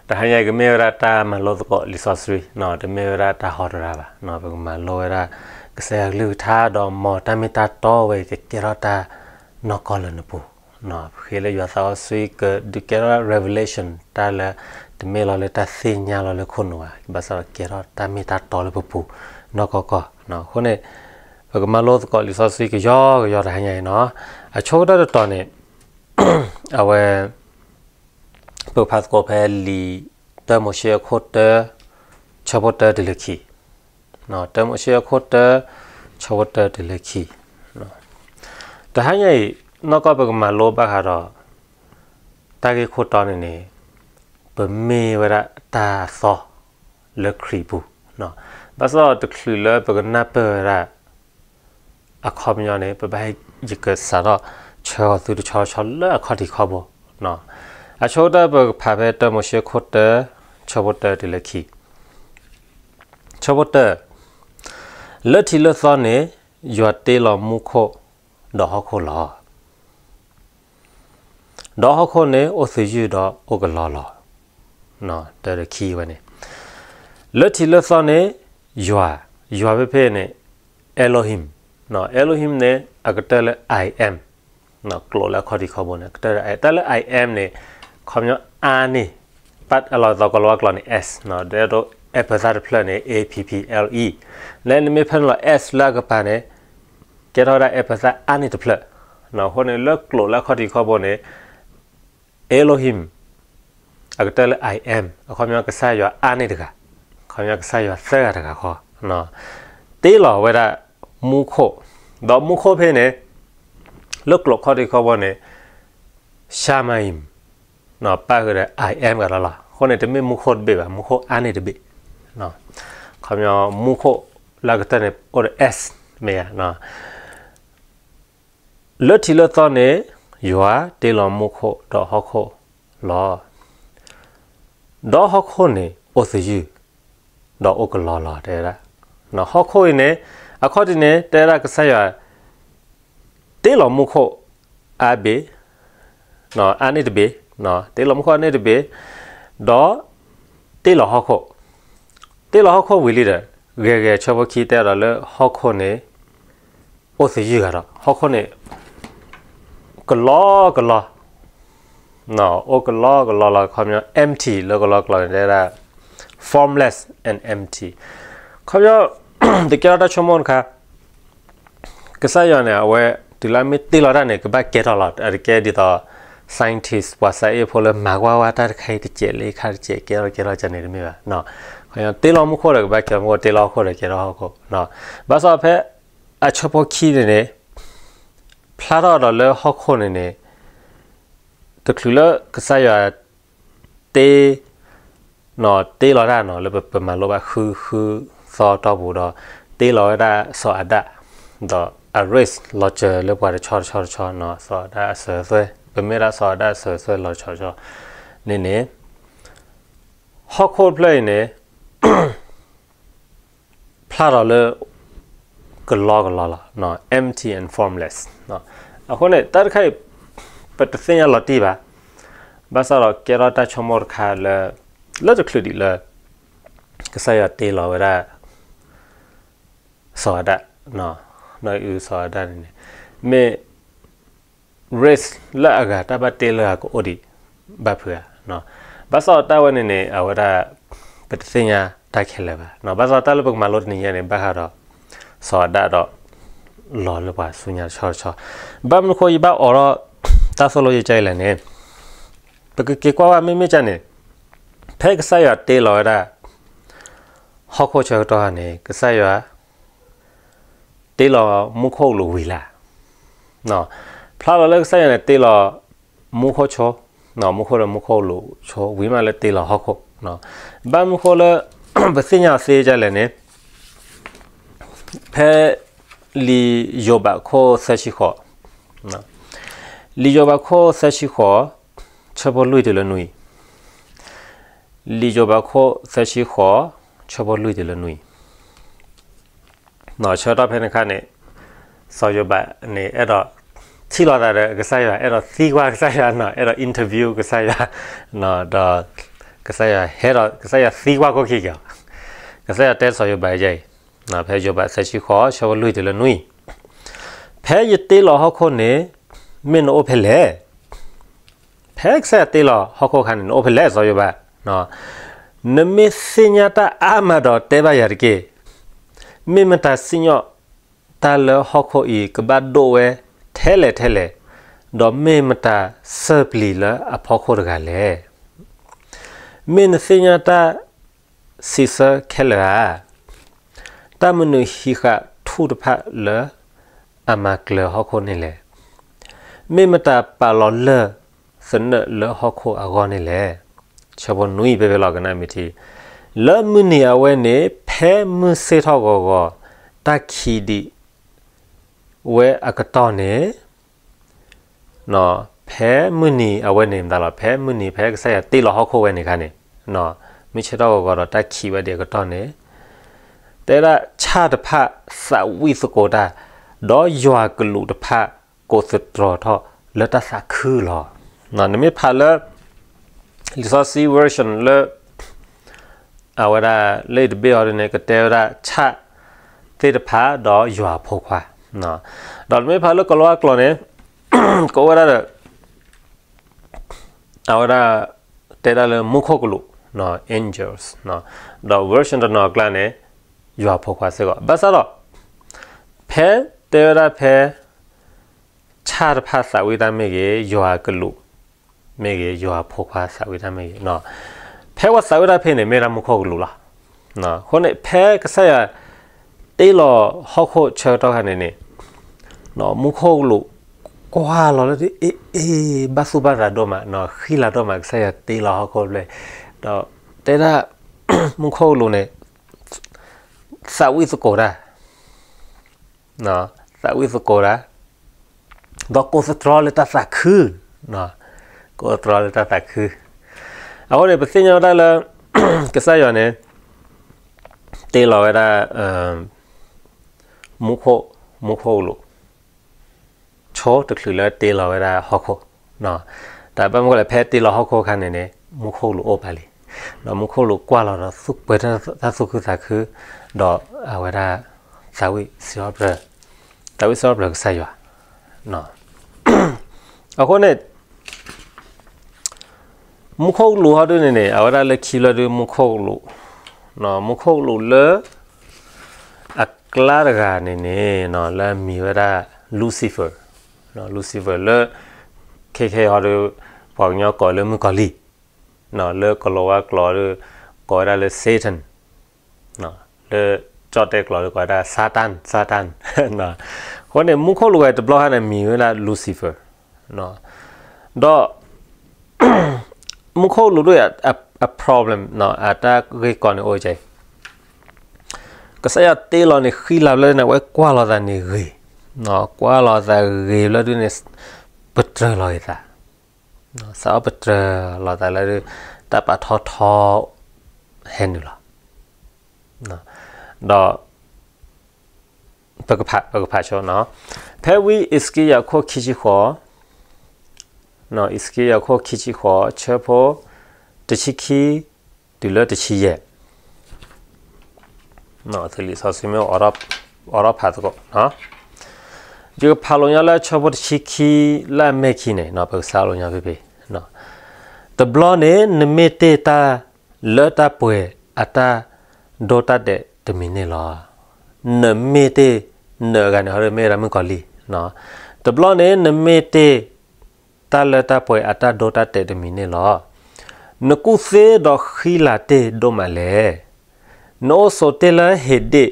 တဟါညါအံၤကမ့ၢ်ဝဲဒၣ်တၢ်မၤလိသကိးလံာ်စီဆှံ, တမ့ၢ်ဝဲဒၣ်တၢ်ဟီတရၤဘၣ်. ပကမၤလိဝဲဒၣ်ကစၢ်ယွၤကလုၢ်ကထါ ဒီးမ်တၢ်မ့ၢ်တၢ်တီဝဲကကဲထီၣ်တၢ်နီၢ်ကီၢ်လၢနပူၤ. ပဃ့လၢယွၤသးစီဆှံကဒုးကဲထီၣ် revelation တၢ်လၢ တမ့ၢ်လီၤလၢတၢ်သ့ၣ်ညါလီၤလၢခိၣ်နူာ်ဘၣ်, ဘၣ်ဆၣ်ဒီးကဲထီၣ်တၢ်မ့ၢ်တၢ်တီလၢပပူၤ နီၢ်ကီၢ်ကီၢ်. အဃိန့ၣ် ပကမၤလိသကိးလံာ်စီဆှံကယီကယီတဟါညါအံၤနီၤ. အဆိကတၢၢ်တတီၤန့ၣ် အဝဲ ပကဖးသကိးဖဲလံာ်တၢမိၤၡ့အခိၣ်တၢ ဆၢဖိတၢတုၤလၢခံ, တၢမိၤၡ့အခိၣ်တၢ ဆၢဖိတၢတုၤလၢခံ. တဟါညါအံၤ နီၢ်ကီၢ်ပကမၤလိဘၣ်ဃးဒီး တၢ်ဂ့ၢ်ခိၣ်တီန့ၣ်န့ၣ် ပမ့ၢ်ဝဲဒၣ်တၢ်အသီလၢခရံာ်ပူၤ, ဘၣ်ဆၣ်ဒီးတချုးလၢပကနၢ်ပၢၢ်ဝဲဒၣ် အခီပညီန့ၣ် ပဘၣ်ဟဲယကစးထီၣ်ဆၢအီၤသုတဆီဆီလၢအခီၣ်ထံးခီၣ်ဘိ. အဆိကတၢၢ်ပကဖးဖဲတၢမိၤၡ့ခိၣ်တၢ ဆၢဖိတၢတုၤလၢခံ, ဆၢဖိတၢ, လၢထံးလၢသီန့ၣ် ယွၤတ့လီၤမူခိၣ်ဒီးဟီၣ်ခိၣ်လီၤ. ဒီးဟီၣ်ခိၣ်န့ၣ်အိၣ်သယုၢ်ဒီးအိၣ်ကလီလီၤ. တၢ်တခံဝဲန့ၣ် လၢထံးလၢသီန့ၣ် ယွၤ, ယွၤဖဲဖဲန့ၣ် Elohim, Elohim န့ၣ် အကတၢၢ်လၢ I am, ကျိာ်လၢအခီၣ်ထံးခီၣ်ဘိန့ၣ် အကတၢၢ်လၢ I, တၢ်လၢ I am န့ၣ် ခီပညီအါန့ၢ်, ပၣ်အလီၤသီကလီဝါကျိာ်န့ၣ် S, ဒီးအဲၣ်ပၢၤသၣ်တဖျၢၣ်န့ၣ် A P P L E, လၢနမ့ၢ်ဖဲန့ၣ်လီၤ S လၢအကပၤန့ၣ် ကဲထီၣ်ဝဲဒၣ်အဲၣ်ပၢၤသၣ်အါန့ၢ်တဖျၢၣ်. အဃိန့ၣ် လၢကျိာ်လၢအခီၣ်ထံးခီၣ်ဘိန့ၣ် Elohim အကတၢၢ်လၢ I am အခီပညီကစၢ်ယွၤအါန့ၢ်တဂၤ, အခီပညီကစၢ်ယွၤသၢဂၤတဂၤဃီ, တ့လီၤဝဲဒၣ်မူခိၣ်, ဒီးမူခိၣ်ဖဲန့ၣ် လၢကျိာ်ခီၣ်ထံးခီၣ်ဘိန့ၣ် Shamayim ပၣ်ဃုာ်ဒီး I am ဂၤလီၤလီၤ. အဃိန့ၣ် တမ့ၢ်မူခိၣ်တဘ့ၣ်ဘၣ်, မူခိၣ်အါန့ၢ်တဘ့ၣ်, ခီပညီမူခိၣ်လၢအကတၢၢ်န့ၣ် အိၣ်ဒီး S မ့ၢ်ဧါ. လၢထံးလၢသီန့ၣ် ယွၤတ့လီၤမူခိၣ်ဒီးဟီၣ်ခိၣ်လီၤ. ဒီးဟီၣ်ခိၣ်န့ၣ်အိၣ်သယုၢ်, ဒီးအိၣ်ကလီလီၤ တဲဝဲဒၣ်. ဟီၣ်ခိၣ်အံၤန့ၣ် အခီၣ်ထံးန့ၣ် တဲဝဲဒၣ်ကစၢ်ယွၤ တ့လီၤမူခိၣ်အါဘ့ၣ်, အါန့ၢ်တဘ့ၣ်, တ့လီၤမူခိၣ်အါန့ၢ်တဘ့ၣ်, ဒီးတ့လီၤဟီၣ်ခိၣ်, တ့လီၤဟီၣ်ခိၣ်ဝံၤလံဒီး ဂဲၤဂဲၤဆၢဖိခံတဲဒီးလၢဟီၣ်ခိၣ်န့ၣ် အိၣ်သယုၢ်ဂၤဒီး ဟီၣ်ခိၣ်န့ၣ် ကလီကလီ, အိၣ်ကလီကလီလီၤ. ခီပညီ empty လၢကလီကလီန့ၣ် တဲဝဲဒၣ် formless and empty. ခီပညီ တကဲထီၣ်တၢ်ဆိကမိၣ်တခါ, ကစၢ်ယွၤန့ၣ် အဝဲတုၤလၢအမ့ၢ်တ့လီၤတၢ်န့ၣ် ကဘၣ်ကဲထီၣ်လီၤ. အတကဲဒ်သိး scientist ပှၤစၢအ့ၣ်ဖိလၢမၤကွၢ်ဝဲတၢ်တခါအံၤတစဲးလၢ ခါတစဲး ကဲထီၣ်ကဲထီၣ်ကန့ၣ်တမ့ၢ်ဘၣ်. တ့လီၤမူခိၣ်ဒီးကဘၣ်ကဲထီၣ်မူခိၣ်, တ့လီၤဟီၣ်ခိၣ်ဒီးကဲထီၣ်ဟီၣ်ခိၣ်. ဘၣ်ဆၣ်ဖဲအဆၢဖိခံန့ၣ်န့ၣ် ဖျါထီၣ်ဒီးလၢဟီၣ်ခိၣ်န့ၣ်န့ၣ် တချုးလၢကစၢ်ယွၤတ့ တ့လီၤတၢ်နီၤ လၢပမၤလိဘၣ်ဃုဃုသီတီၢ်ပူၤဒီး တ့လီၤဝဲဒၣ်စီၤအၤဒၣ်, ဒီးအ race လီၤစၢၤလၢပှၤတဆီတဆီတဆီနီၤ, စီၤအၤဒၣ်အစၢၤအသွဲၣ်, ပမ့ၢ်ဒၣ်စီၤအၤဒၣ်အစၢၤအသွဲၣ်လီၤဆီတဆီန့ၣ်န့ၣ် ဟီၣ်ခိၣ်တဖျၢၣ်အံၤန့ၣ် ဖျါထီၣ်လၢ ကလီကလီလီၤ, empty and formless. အဃိန့ၣ် တၢ်တခါအံၤ ပတသ့ၣ်ညါလီၤတံၢ်ဘၣ်, ဘၣ်ဆၣ်ဒီးကဲထီၣ်တၢ်ဆိကမိၣ်တခါလၢ လၢတချုးဒံးလၢ ကစၢ်ယွၤတ့လီၤဝဲဒၣ် စီၤအၤဒၣ်, နီၢ်အုၣ်စီၤအၤဒၣ်န့ၣ်န့ၣ် မ့ၢ် race လၢအဂၤတၢ်ဘၣ်တ့လၢအဂၤကအိၣ်ဒံးဘၣ်ဖုးဧါ. ဘၣ်ဆၣ်ဒီးတၢ်ဝဲန့ၣ်န့ၣ် အဝဲဒၣ် ပတသ့ၣ်ညါတၢ်ခဲလၢာ်ဘၣ်. ဘၣ်ဆၣ်ဒီးတၢ်လၢပကမၤလိတနံၤညါန့ၣ် ဘၣ်ဃးဒီး စီၤအၤဒၣ်ဒီး လီၤလၢပှၤဆူညါတဆီတဆီ. ဘၣ်မနုၤဃိ ယဘၣ်အိးထီၣ်တၢ်သိၣ်လိယကါအံၤလဲၣ်န့ၣ်, ပကက့ၤကွၢ်ဝဲမ့မ့ၢ်ကါန့ၣ်, ဖဲကစၢ်ယွၤတ့လီၤဝဲဒၣ် ဟီၣ်ခိၣ်ဆၢကတီၢ်ဧါန့ၣ် ကစၢ်ယွၤ တ့လီၤမူခိၣ်လိာ်ဝံၤလၢ်. ဖျါလီၤလၢကစၢ်ယွၤန့ၣ် တ့လီၤမူခိၣ်ဆိ, မူခိၣ်ဒီးမူခိၣ်လိာ်ဆိ ဝံၤမးလၢတ့လီၤဟီၣ်ခိၣ်. ဘၣ်မနုၤဃိလၢ ပသ့ၣ်ညါအီၤသ့ကါလဲၣ်န့ၣ်, ဖဲလံာ်ယိၤဘးခိၣ်သၢဆံဃိး, လံာ်ယိၤဘးခိၣ်သၢဆံဃိး, ဆၢဖိလွံၢ်တုၤလၢနွံ, လံာ်ယိၤဘးခိၣ်သၢဆံဃိး, ဆၢဖိလွံၢ်တုၤလၢနွံ. ဆၢကတီၢ်ဖဲန့ၣ်အခါန့ၣ် စီၤယိၤဘးန့ၣ် အဲၣ်ဒိးထံၣ်လိာ်သးဒီးကစၢ်ယွၤ, အဲၣ်ဒိးသံကွၢ်ကစၢ်ယွၤနီၤ, အဲၣ်ဒိး interview ကစၢ်ယွၤ, ဒီး ကစၢ်ယွၤဟဲဒီး ကစၢ်ယွၤသံကွၢ်ခိၣ်ခံက့ၤအီၤ, ကစၢ်ယွၤတဲစီၤယိၤဘးအံၤ, ဖဲယိၤဘးသၢဆံဃိး ဆၢဖိလွံၢ်တုၤလၢနွံ, ဖဲယတ့လီၤဟီၣ်ခိၣ်န့ၣ် မ့ၢ်နအိၣ်ဖဲလဲၣ်. ဖဲကစၢ်ယွၤတ့လီၤဟီၣ်ခိၣ်အခါန့ၣ် နအိၣ်ဖဲလဲၣ် စီၤယိၤဘး. နမ့ၢ်သ့ၣ်ညါတၢ်အါမးဒီးတဲဘၣ်ယၤတက့ၢ်. မ့ၢ်မတၤစံၣ်ညီၣ်တၢ်လၢဟီၣ်ခိၣ်အံၤကဘၣ်ဒိၣ်ဝဲထဲလဲၣ်ထဲလဲၣ်, ဒီးမ့ၢ်မတၤစၢၢ်ပျံၤလၢအဖီခိၣ်တဂၤလဲၣ်. မ့ၢ်နသ့ၣ်ညါတၢ်စံးဆၢခဲလၢာ်ဧါ. တၢ်မနုၤဟံးဃာ်ထူၣ်တဖၣ်လၢအမၤကျၢၤဟီၣ်ခိၣ်န့ၣ်လဲၣ်. မ့ၢ်မတၤပာ်လီၤလၢၢ်သနၢၣ်လၢဟီၣ်ခိၣ်အဂီၢ်န့ၣ်လဲၣ်. ဆၢဖိနွံ ဖဲဖဲလီၤကနၣ်မ့ၢ်ထံ, လၢမုၢ်နံၤအဝဲန့ၣ် ဖဲမုၢ်ဆ့ၣ်ထီၣ်ဂီၤဂီၤ တၢ်ခံးဒံးဝဲအကတီၢ်န့ၣ် ဖဲမုၢ်နံၤအဝဲန့ၣ်မတၤလီၤ, ဖဲမုၢ်နံၤဖဲကစၢ်ယွၤတ့လီၤဟီၣ်ခိၣ်ဝဲန့ၣ်အခါန့ၣ်, မုၢ်ဆ့ၣ်ထီၣ်ဂီၤဂီၤဒီးတၢ်ခံးဝဲဒံးအကတီၢ်န့ၣ်, တဲဒၣ်ဆၣ်တဖၣ်သးဝံၣ်သကိးတၢ်, ဒီးယွၤကလူးတဖၣ်ကိးသတြီၤထီၣ်လၢတၢ်သးခုလီၤ. နမ့ၢ်ဖးလၢ လံာ်စီဆှံ version လၢ အဝဲဒၣ်လၢအံၤတဘ့ၣ်အီၤဒ်န့ၣ် ကတဲဝဲဒၣ်ဆၣ်သ့ၣ်တဖၣ်ဒီးယွၤအဖိခွါ, ဒီးနမ့ၢ်ဖးလၢကီၤလၤဝါကျိာ်န့ၣ် ကအိၣ်ဝဲဒၣ်ဒီး အဝဲဒၣ် တဲဒၣ်လၢမူခိၣ်ကလူး angels, ဒီး version တနီၤအကျါန့ၣ် ယွၤအဖိခွါစ့ၢ်ကီး. ဘၣ်ဆၣ်ဒီး ဖဲတဲဝဲဒၣ်ဖဲ ဆၣ်တဖၣ်သးဝံၣ်တၢ်မ့ၢ်ဂ့ၤ, ယွၤကလူးမ့ၢ်ဂ့ၤ, ယွၤဖိခွါသးဝံၣ်တၢ်မ့ၢ်ဂ့ၤ, ဖဲပှၤသးဝံၣ်တၢ်ဖဲန့ၣ် မ့ၢ်ဒၣ်မူခိၣ်ကလူးလီၤ. အဃိန့ၣ် ဖဲကစၢ်ယွၤတ့လီၤဟီၣ်ခိၣ်ဆၢကတီၢ်ခါန့ၣ်န့ၣ်, မူခိၣ်ကလူးကွၢ်လီၤလၢ အ့ အ့ ဘၣ်သူၣ်ဘၣ်သးဒိၣ်မး, ဃံလၤဒိၣ်မး ကစၢ်ယွၤတ့လီၤဟီၣ်ခိၣ်ဖျဲၣ်, ဒီးတဲဒၣ် မူခိၣ်ကလူးန့ၣ် သးဝံၣ်သကိးတၢ် သးဝံၣ်သကိးတၢ်, ဒီးကိးသတြီၤလၢတၢ်သးခု, ကိးသတြီၤလၢတၢ်သးခု. အဃိန့ၣ် ပသ့ၣ်ညါဝဲဒၣ်လၢ ကစၢ်ယွၤန့ၣ် တ့လီၤဝဲဒၣ် မူခိၣ်, မူခိၣ်ကလူး ဆိတချုးလၢတ့လီၤဝဲဒၣ်ဟီၣ်ခိၣ်, တၢ်ဘၣ်မနုၤလဲၣ် ဖဲတ့လီၤဟီၣ်ခိၣ်အခါန့ၣ်န့ၣ် မူခိၣ်ကလူးအိၣ်ပာ်လံ, ဒီးမူခိၣ်ကလူးကွၢ်လီၤဒီးသူၣ်ပှဲၤတၢ်သူၣ်ခုသးခု, ဒီးအဝဲဒၣ် သးဝံၣ်စံးထီၣ်ပတြၢၤ, သးဝံၣ်စံးထီၣ်ပတြၢၤကစၢ်ယွၤ. အဃိန့ၣ် မူခိၣ်ကလူးဟီဒုန့ၣ်န့ၣ် အဝဲဒၣ်လၢခံဖျၢၣ်ဒု မူခိၣ်ကလူး, မူခိၣ်ကလူးလၢ အကျါတဂၤန့ၣ်န့ၣ် လၢအမံၤဝဲဒၣ် Lucifer, Lucifer လၢ ခဲခဲဟီဒု ပှၤကညီကိးလၢမုၣ်ကီၤလံၢ်, လၢကီၤလၤဝါကျိာ်ဒု ကိးဝဲဒၣ်လၢ Satan, လၢကၠီၣ်တဲၣ်ကျိာ်ဒု ကိးဝဲဒၣ် Satan, Satan. အဃိန့ၣ် မူခိၣ်ကလူးဝဲတဘျီခါန့ၣ် မံၤဝဲဒၣ် Lucifer, ဒီး မူခိၣ်ကလူးဒု အ problem အတၢ်ဂ့ၢ်ကီန့ၣ်အိၣ်ကဲ, ကစၢ်ယွၤတ့လီၤန့ၣ် ဃံလၤဖျၢၣ်ဒုန့ၣ် အဝဲကွၢ်လီၤသးန့ၣ်ဂ့ၤ, ကွၢ်လီၤသးဂ့ၤဖျၢၣ်ဒုန့ၣ် ပတြၢၤလီၤဂ့ၤသး, စးထီၣ်ပတြၢၤလီၤသးလၢဒု တၢ်ပာ်ထီၣ်ထီ ဟဲနုာ်လီၤ. ဒီး ပကဖး, ပကဖးဆိ, ဖဲဝံအံးစကံယၤခိၣ်ခံဆံဃိး, အံးစကံယၤခိၣ်ခံဆံဃိး ဆၢဖိ တဆံခံ တုၤလၢတဆံယဲၢ်, သုလံာ်စီဆှံမ့ၢ်အိးထီၣ်ဖးသကိး, ယကဖးလိာ်ညီလၢဆၢဖိတဆံခံလၢအမဲာ်ခံန့ၣ် ပကစးလိာ်ညီဖဲဖဲ, တဘျီန့ၣ် နမ့ၢ်တ့ၢ်တၢ်လၢတၢ်ပှဲၤအတၢ်ဒိတၢ်တဲာ်တမံၤန့ၣ်လီၤ. နမ့ၢ်တ့ၢ် နအဂၤန့ၣ် ဟီဒုမ့ၢ်ဝဲဒၣ်မုၣ်ကီၤလံၢ်, တဘျီန့ၣ် နမ့ၢ်တ့ၢ် တၢ်လၢတၢ်ပှဲၤအတၢ်ဒိတၢ်တဲာ်တမံၤန့ၣ်လီၤ. နကူၣ်သ့ဒီးဃံလၤတ့ၢ်ဒိၣ်မးလဲၣ်. နအိၣ်ဆိးတ့ၢ်လၢဟ့းဒ့ၣ်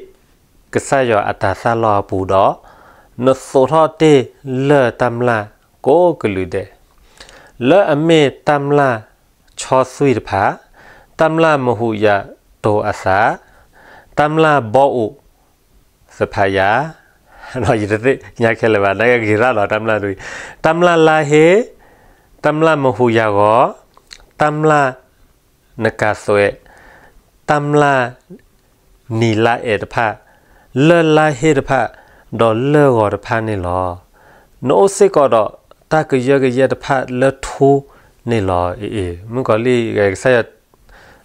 ကစၢ်ယွၤအတၤသၣ်လီၢ်အပူၤဒီး, နသိးထီၣ်တ့ၢ်လၢၢ်တၢ်မျၢ်ကိးကလုာ်ဒဲး, လၢအမ့ၢ်တၢ်မျၢ်ဆီသွံၣ်တဖၣ်, တၢ်မျၢ်မဟူးယၤတိၤအသး, တၢ်မျၢ်ဘီအူး သဖးယၤ, ယတသ့ၣ်ညါခဲလၢာ်ဘၣ်, နာ်က့ဂ့ၤရၣ်လီၤတၢ်မျၢ်ဒ်အံၤ, တၢ်မျၢ်လါဟ့, တၢ်မျၢ်မဟူးယၤဂီၤ, တၢ်မျၢ်နကၤသွဲး, တၢ်မျၢ်နံၤလါအဲးတဖၣ်, လၢၢ်လါဟ့တဖၣ်, ဒီးလၢၢ်ဂီၤတဖၣ်န့ၣ်လီၤ. နအိၣ်စ့ၢ်ကီးဒီးတၢ်ကယၢကယဲၢ်တဖၣ်လၢထူန့ၣ်လီၤ. အ့ မုၣ်ကီၤလံၢ်ဂဲၤကစၢ်ယွၤ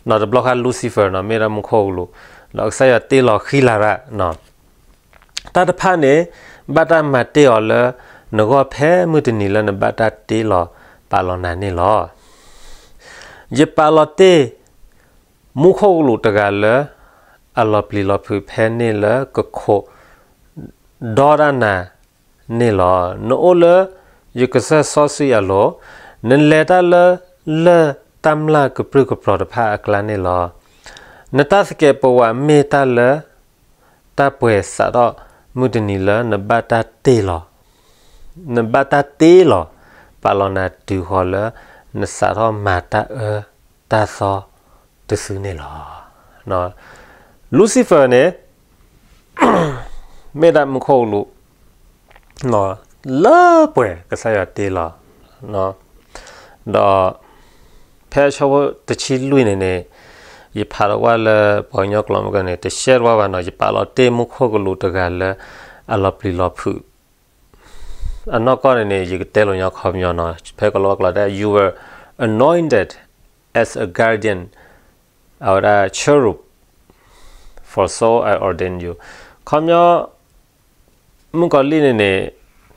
တဘျီဃီ Lucifer နီၤ မ့ၢ်ဒၣ်မူခိၣ်ကလူး, ဒီးကစၢ်ယွၤတ့လီၤဃံလၤရၣ်နီၤ တၢ်တဖၣ်န့ၣ် ဘၣ်တၢ်မၤတ့ၢ်အီၤလၢ နဂီၢ်ဖဲမုၢ်တနံၤလၢနဘၣ်တၢ်တ့လီၤ ပာ်လီၤနၤန့ၣ်လီၤ. ယပာ်လီၤတ့ၢ် မူခိၣ်ကလူးတဂၤလၢ အလီၤပျံၤလီၤဖုးဖဲန့ၣ်လၢကခိး ဒီဒၣ်နၤန့ၣ်လီၤ. နအိၣ်လၢယကစၢၢ်စီဆှံအလိၤ, နလဲၤတၢ်လၢ လၢၢ်တၢ်မျၢ်ကပြုၢ်ကပြီၤတဖၣ်အကျါန့ၣ်လီၤ. နတၢ်သကဲးပဝးမ့ၢ်တၢ်လၢ တၢ်ပှဲၤစးထီၣ်မုၢ်တနံၤလၢနဘၣ်တၢ်တ့လီၤ နဘၣ်တၢ်တ့လီၤ ပာ်လီၤနၤတုၤဃီၤလၢ နစးထီၣ်မၤတၢ်အၢတၢ်သီတစုန့ၣ်လီၤ. Lucifer န့ၣ် မ့ၢ်ဒၣ်မူခိၣ်ကလူး လၢပှဲၤကစၢ်ယွၤတ့လီၤ ဒီး ဖဲဆၢဖိတဆံလွံၢ်န့ၣ်န့ၣ် ယဖးထီၣ်ဝဲလၢပှၤကညီကျိာ်မ့ၢ်ကန့ၣ် တရှဲတဝါဘၣ်နီၤ ယပာ်လီၤတ့ၢ်မူခိၣ်ကလူးတဂၤလၢ အလီၤပျံၤလီၤဖုး အနီၢ်ကီၢ်န့ၣ်န့ၣ် ယကတဲလိာ်ညီခီပညီနီၤ ဖဲကလီကလီတဲ you were anointed as a guardian အဝဲဒၣ် cherub, for so I ordain you ခီပညီ မုၣ်ကီၤလံၢ်န့ၣ်န့ၣ်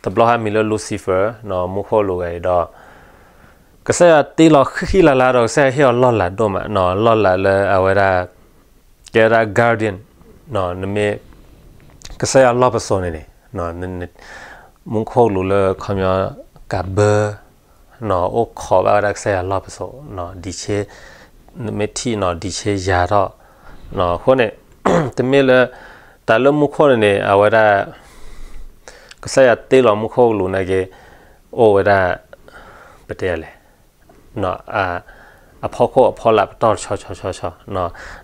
တဘျီဟါမံၤလၢ Lucifer နီၤ မူခိၣ်ကလူးဂၤအံၤဒီး ကစၢ်ယွၤတ့လီၤဃံဃံလၤလၤဒီး ကစၢ်ယွၤဟ့ၣ်အီၤလီၢ်လၤဒိၣ်မး လီၢ်လၤလၢအဝဲဒၣ် ကဲဝဲဒၣ် guardian နမ့ၢ် ကစၢ်ယွၤလီၢ်ပစိာ်န့ၣ်န့ၣ် မူခိၣ်ကလူးလၢခီပညီ ကးဘၢ အိၣ်ခိးဘၣ်ဝဲဒၣ်ကစၢ်ယွၤလီၢ်ပစိာ် ဒံးဆ့ နမ့ၢ်ထံၣ်နီၤ ဒံးဆ့ယၤထီၣ် အဃိန့ၣ် တမ့ၢ်လၢ တၢ်လၢမူခိၣ်န့ၣ်န့ၣ် အဝဲဒၣ် ကစၢ်ယွၤတ့လီၤမူခိၣ်ကလူးနာ်က့ အိၣ်ဝဲဒၣ် ပတဲလဲၣ် အဖီခိၣ်အဖီလာ်ပတီၢ်တဆီဆီဆီဆီ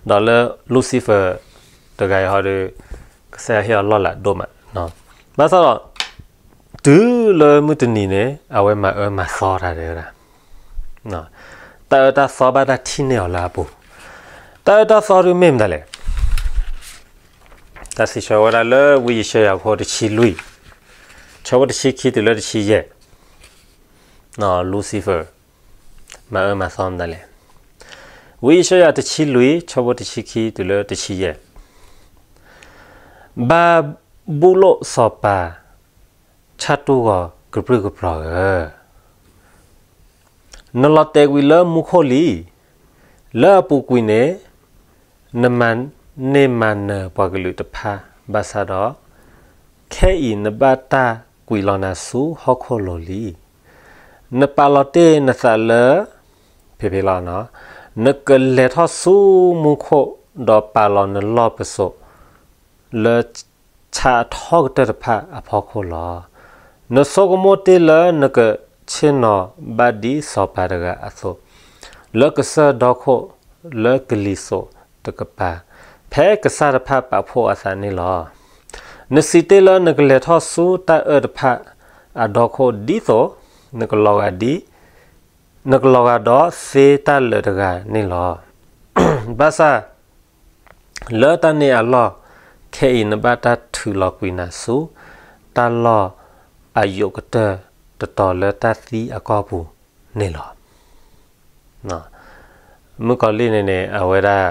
ဒီးလၢ Lucifer တဂၤအံၤဟီဒီး ကစၢ်ယွၤဟ့ၣ်အီၤလီၢ်လၤဒိၣ်မး ဘၣ်ဆၣ်ဒီး တုၤလၢမုၢ်တနံၤန့ၣ် အဝဲမၤအၢမၤသီတၢ်ဒဲဝဲဒၣ် တၢ်အၢတၢ်သီဘၣ်တၢ်ထံၣ်န့ၢ်အီၤလၢအပူၤ တၢ်အၢတၢ်သီဒုးမ့ၢ်မတၤလဲၣ် တၢ်စံးဆၢဝဲဒၣ်လၢဝံယၡါယၤဖိတဆံလွံၢ် ဆၢဖိတဆံခံတုၤလၢတဆံယဲၢ် Lucifer မၤအၢမၤသီမတၤလဲၣ် ဝံယၡါယၤတဆံလွံၢ် ဆၢဖိတဆံခံတုၤလၢတဆံယဲၢ် ဘၤဘူလိၣ်စီၤပၤ ဆၣ်တူၢ်ဂီၤကပြုၢ်ကပြီၤဧၢ, နလီၤတဲာ်ကွံာ်လၢမူခိၣ်လံ. လၢအပူၤကွံာ်န့ၣ် နမၤန့ၢ်မၤနၢၤပှၤကလုာ်တဖၣ် ဘၣ်ဆၣ်ဒီး ခဲအံၤနဘၣ်တၢ်ကွံာ်လီၤနၤဆူဟီၣ်ခိၣ်လိၤလံ. နပာ်လီၤတ့ၢ်နသးလၢ ဖံးဖံးလီၤ, နကလဲၤထီၣ်ဆူမူခိၣ် ဒီးပာ်လီၤနလီၢ်ပစိာ် လၢဆၣ်အထီကတၢၢ်တဖၣ်အဖီခိၣ်လီၤ. နဆိကမိၣ်တ့ၢ်လၢနကဆ့ၣ်နီၤဘၣ်ဒ်စီၤပၤတဂၤအသိး, လၢကစၢၢ်ဒီခိၣ်လၢကလံၤစိးတကပၤ, ဖဲကစၢ်တဖၣ်ပာ်ဖှိၣ်အသးန့ၣ်လီၤ. နစံးတ့ၢ်လၢနကလဲၤထီၣ်ဆူတၢ်အၢတဖၣ်အဒီခိၣ်ဒ်သိး နကလီၤဂာ်ဒ် နကလီၤဂာ်ဒီးသ့တၢ်လၢာ်တဂၤန့ၣ်လီၤ. ဘၣ်ဆၣ် လၢတၢ်န့ၣ်အလီၢ်, ခဲအံၤနဘၣ်တၢ်ထုးလီၤကွံာ်နၤဆူ တၢ်လီၢ်အယိာ်ကတၢၢ်တတီၤလၢတၢ်သံအကီၢ်ပူၤန့ၣ်လီၤ. မုၣ်ကီၤလံၢ်န့ၣ်န့ၣ် အဝဲဒၣ်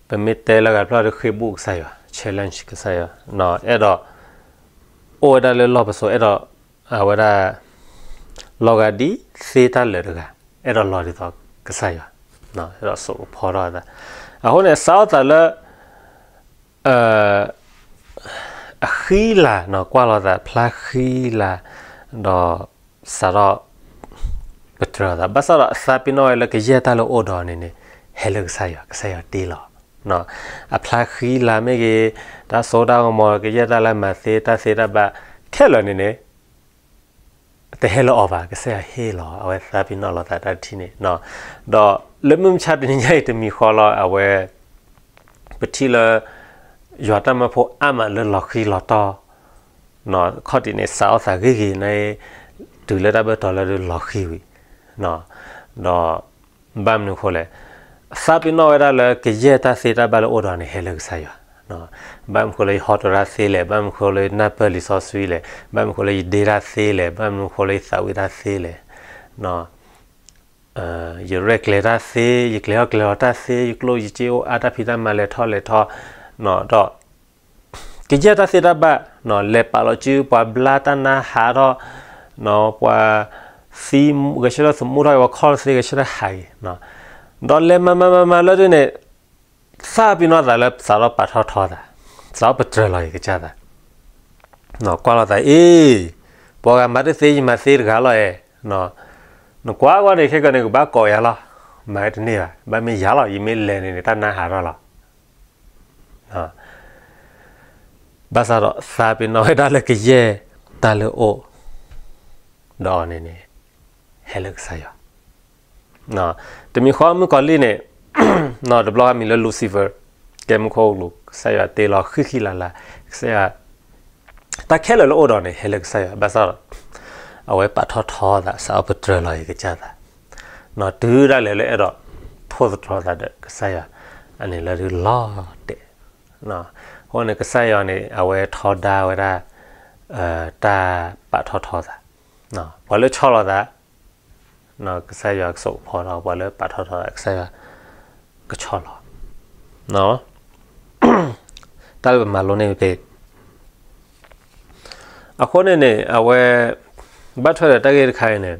ပမ့ၢ်တဲလၢဂၤဖျၢၣ်ဒီးဃ့ၢ်ဘူၣ်ကစၢ်ယွၤ, challenge ကစၢ်ယွၤ, အဲၣ်ဒိး အိၣ်ဝဲဒၣ်လၢလီၢ်ပစိာ် အဲၣ်ဒိး အဝဲဒၣ် လီၤဂာ်ဒ်သ့တၢ်လၢာ်တဂၤ, အဲၣ်ဒိးလီၤဒ်သိးကစၢ်ယွၤ, အဲၣ်ဒိးစိာ်ကဖီထီၣ်အသး, အဃိန့ၣ် စးထီၣ်သးလၢ အဃံလၤ, ကွၢ်လီၤသးဖျါဃံလၤ, ဒီးစးထီၣ် ကတြၢၤသး, ဘၣ်ဆၣ်ဒီးအသးပ့ၤနီၣ်ဝဲလၢကယဲၢ်တၢ်လၢအိၣ်ဒီးန့ၣ်န့ၣ် ဟဲလၢကစၢ်ယွၤ, ကစၢ်ယွၤတ့လီၤ. အဖျါဃံလၤမ့ၢ်ဂ့ၤ, တၢ်စိတၢ်ကမီၤ ကယဲၢ်တၢ်လၢမၤသ့ တၢ်သ့တၢ်ဘၣ်ခဲလၢာ်န့ၣ်န့ၣ် တဟဲလၢအီၤဘၣ်, ကစၢ်ယွၤဟ့ၣ်လီၤ, အဝဲသးပ့ၤနီၣ်လီၤသးတၢ်တထံၣ်န့ၣ်, ဒီးလၢမုၢ်မဆါတနံၤညါအံၤတမံၤဃီလီၤ, အဝဲ ပထံၣ်လၢ ယွၤတၢ်မၢဖိအါမးလၢလီၤဃံလီၤတီၢ်, ခီၣ်ထံးန့ၣ် စးအီၣ်သးဂ့ၤဂ့ၤန့ၣ်, တုၤလၢတၢ်ဘၢၣ်တီၤလၢဒုးလီၤဃံဝံၤ, ဒီး ဘၣ်မနုၤအဃိလဲၣ်, သးပ့ၤနီၣ်ဝဲဒၣ်လၢကယဲၢ်တၢ်သ့တၢ်ဘၣ်လၢအိၣ်ဒီးန့ၣ် ဟဲလၢကစၢ်ယွၤ, ဘၣ်မနုၤအဃိလၢယဟီတရါသ့လဲၣ်, ဘၣ်မနုၤအဃိလၢယနၢ်ပၢၢ်လံာ်စီဆှံလဲၣ်, ဘၣ်မနုၤအဃိလၢယဒ့တၢ်သ့လဲၣ်, ဘၣ်မနုၤအဃိလၢယသးဝံၣ်တၢ်သ့လဲၣ်, ယရဲၣ်ကျဲၤတၢ်သ့, ယကျဲၤထီၣ်ကျဲၤလီၤတၢ်သ့, ယကျိၣ်ယစ့အိၣ်အါ, တၢ်ဖံးတၢ်မၤလဲၤထီၣ်လဲၤထီ, ဒီး ကယဲၢ်တၢ်သ့တၢ်ဘၣ်, လဲၤပာ်လီၤစုပှၤဘျါတၢ်နါဟးထီၣ်, ပှၤသံဂဲၤဆၢထၢၣ်သမူထီၣ်, ပှၤခီၣ်သ့ဂဲၤဆၢထၢၣ်ဟးဂ့ၤ, ဒီးလဲၤမၤမၤမၤမၤလၢဒ်န့ၣ်, သးပ့ၤနီၣ်သးလၢစးထီၣ်ပာ်ထီၣ်ထီသး, စးထီၣ်ပတြၢၤလီၤက့ၤကစၢ်သး, ကွၢ်လီၤသးအ့ၣ်, ပှၤဂၤမၤတသ့ယမၤသ့တဂၤလီၤအဲၣ်, နကွၢ်ကွၢ်န့ၣ်ခဲကနံၣ်န့ၣ် ကဘၣ်ကိးယၤလီၤ, မၤတန့ၢ်ဘၣ်, ဘၣ်မ့ၢ်ယၤလီၤ, ယမ့ၢ်လဲၤန့ၣ်န့ၣ် တၢ်နါဟးထီၣ်လီၤ. ဘၣ်ဆၣ်ဒီးသးပ့ၤနီၣ်ဝဲဒၣ်လၢကယဲၢ်တၢ်လၢအအိၣ်ဒီးအီၤန့ၣ်န့ၣ်, ဟဲလၢကစၢ်ယွၤ, တမံၤဃီမုၣ်ကီၤလံၢ်န့ၣ်, တဘျီဃီမံၤလၢ Lucifer, ကဲမူခိၣ်ကလူး, ကစၢ်ယွၤတ့လီၤဃံဃံလၤလၤ, ကစၢ်ယွၤ တၢ်ခဲလၢာ်လၢအိၣ်ဒီးန့ၣ် ဟဲလၢကစၢ်ယွၤ, ဘၣ်ဆၣ်ဒီး အဝဲပာ်ထီၣ်ထီသး, စးထီၣ်ပတြၢၤလီၤက့ၤကစၢ်သး, တုၤဒၣ်လဲာ်လၢအဲၣ်ဒိးထိၣ်သတြီၤသးဒီးကစၢ်ယွၤ, အန့ၣ်လၢဒုးလီၤတဲာ်, အဃိန့ၣ်ကစၢ်ယွၤန့ၣ် အဝဲထီဒါဝဲဒၣ် တၢ်ပာ်ထီၣ်ထီသး, ပှၤလၢဆီၣ်လီၤသး ကစၢ်ယွၤကစိာ်ကဖီဒီး ပှၤလၢပာ်ထီၣ်ထီသး ကစၢ်ယွၤကဆီၣ်လီၤ, တၢ်လၢပမၤလိန့ၢ်ဖဲ အဃိန့ၣ်န့ၣ် အဝဲ ဘၣ်ထွဲဒီးတၢ်ဂ့ၢ်တခါအံၤန့ၣ်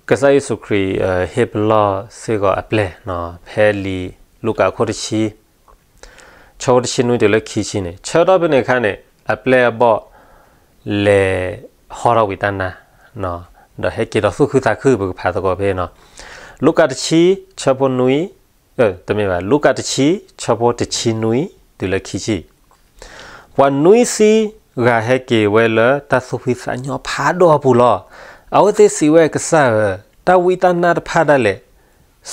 ကစၢ်ယ့ၣ်ၡူးခရံာ် ဟ့ၣ်ပလီၢ်စ့ၢ်ကီးအပျဲၢ် ဖဲလံာ်လူၤကၣ်အခိၣ်တဆံ ဆၢဖိတဆံနွံတုၤလၢခံဆံန့ၣ် ဆၢကတီၢ်ဖဲန့ၣ်အခါန့ၣ် အပျဲၢ်အဘီၣ် လဲၤဟီထီၣ်ဝံၤတၢ်နါ ဒီးဟဲက့ၤဒီးသူၣ်ခုသးခု ပကဖးသကိးဖဲန့ၣ် လူၤကၣ်တဆံ ဆၢဖိနွံ တမ့ၢ်ဘၣ် လူၤကၣ်တဆံ ဆၢဖိတဆံနွံ တုၤလၢခံဆံ ပှၤနွံဆံဂၤဟဲက့ၤဝဲလၢတၢ်သူၣ်ဖှံသးညီဖးဒိၣ်အပူၤလီၤ. အဝဲသ့ၣ်စံးဝဲ ကစၢ်ဧၢ, တၢ်ဝံတၢ်နါတဖၣ်ဒၣ်လဲာ်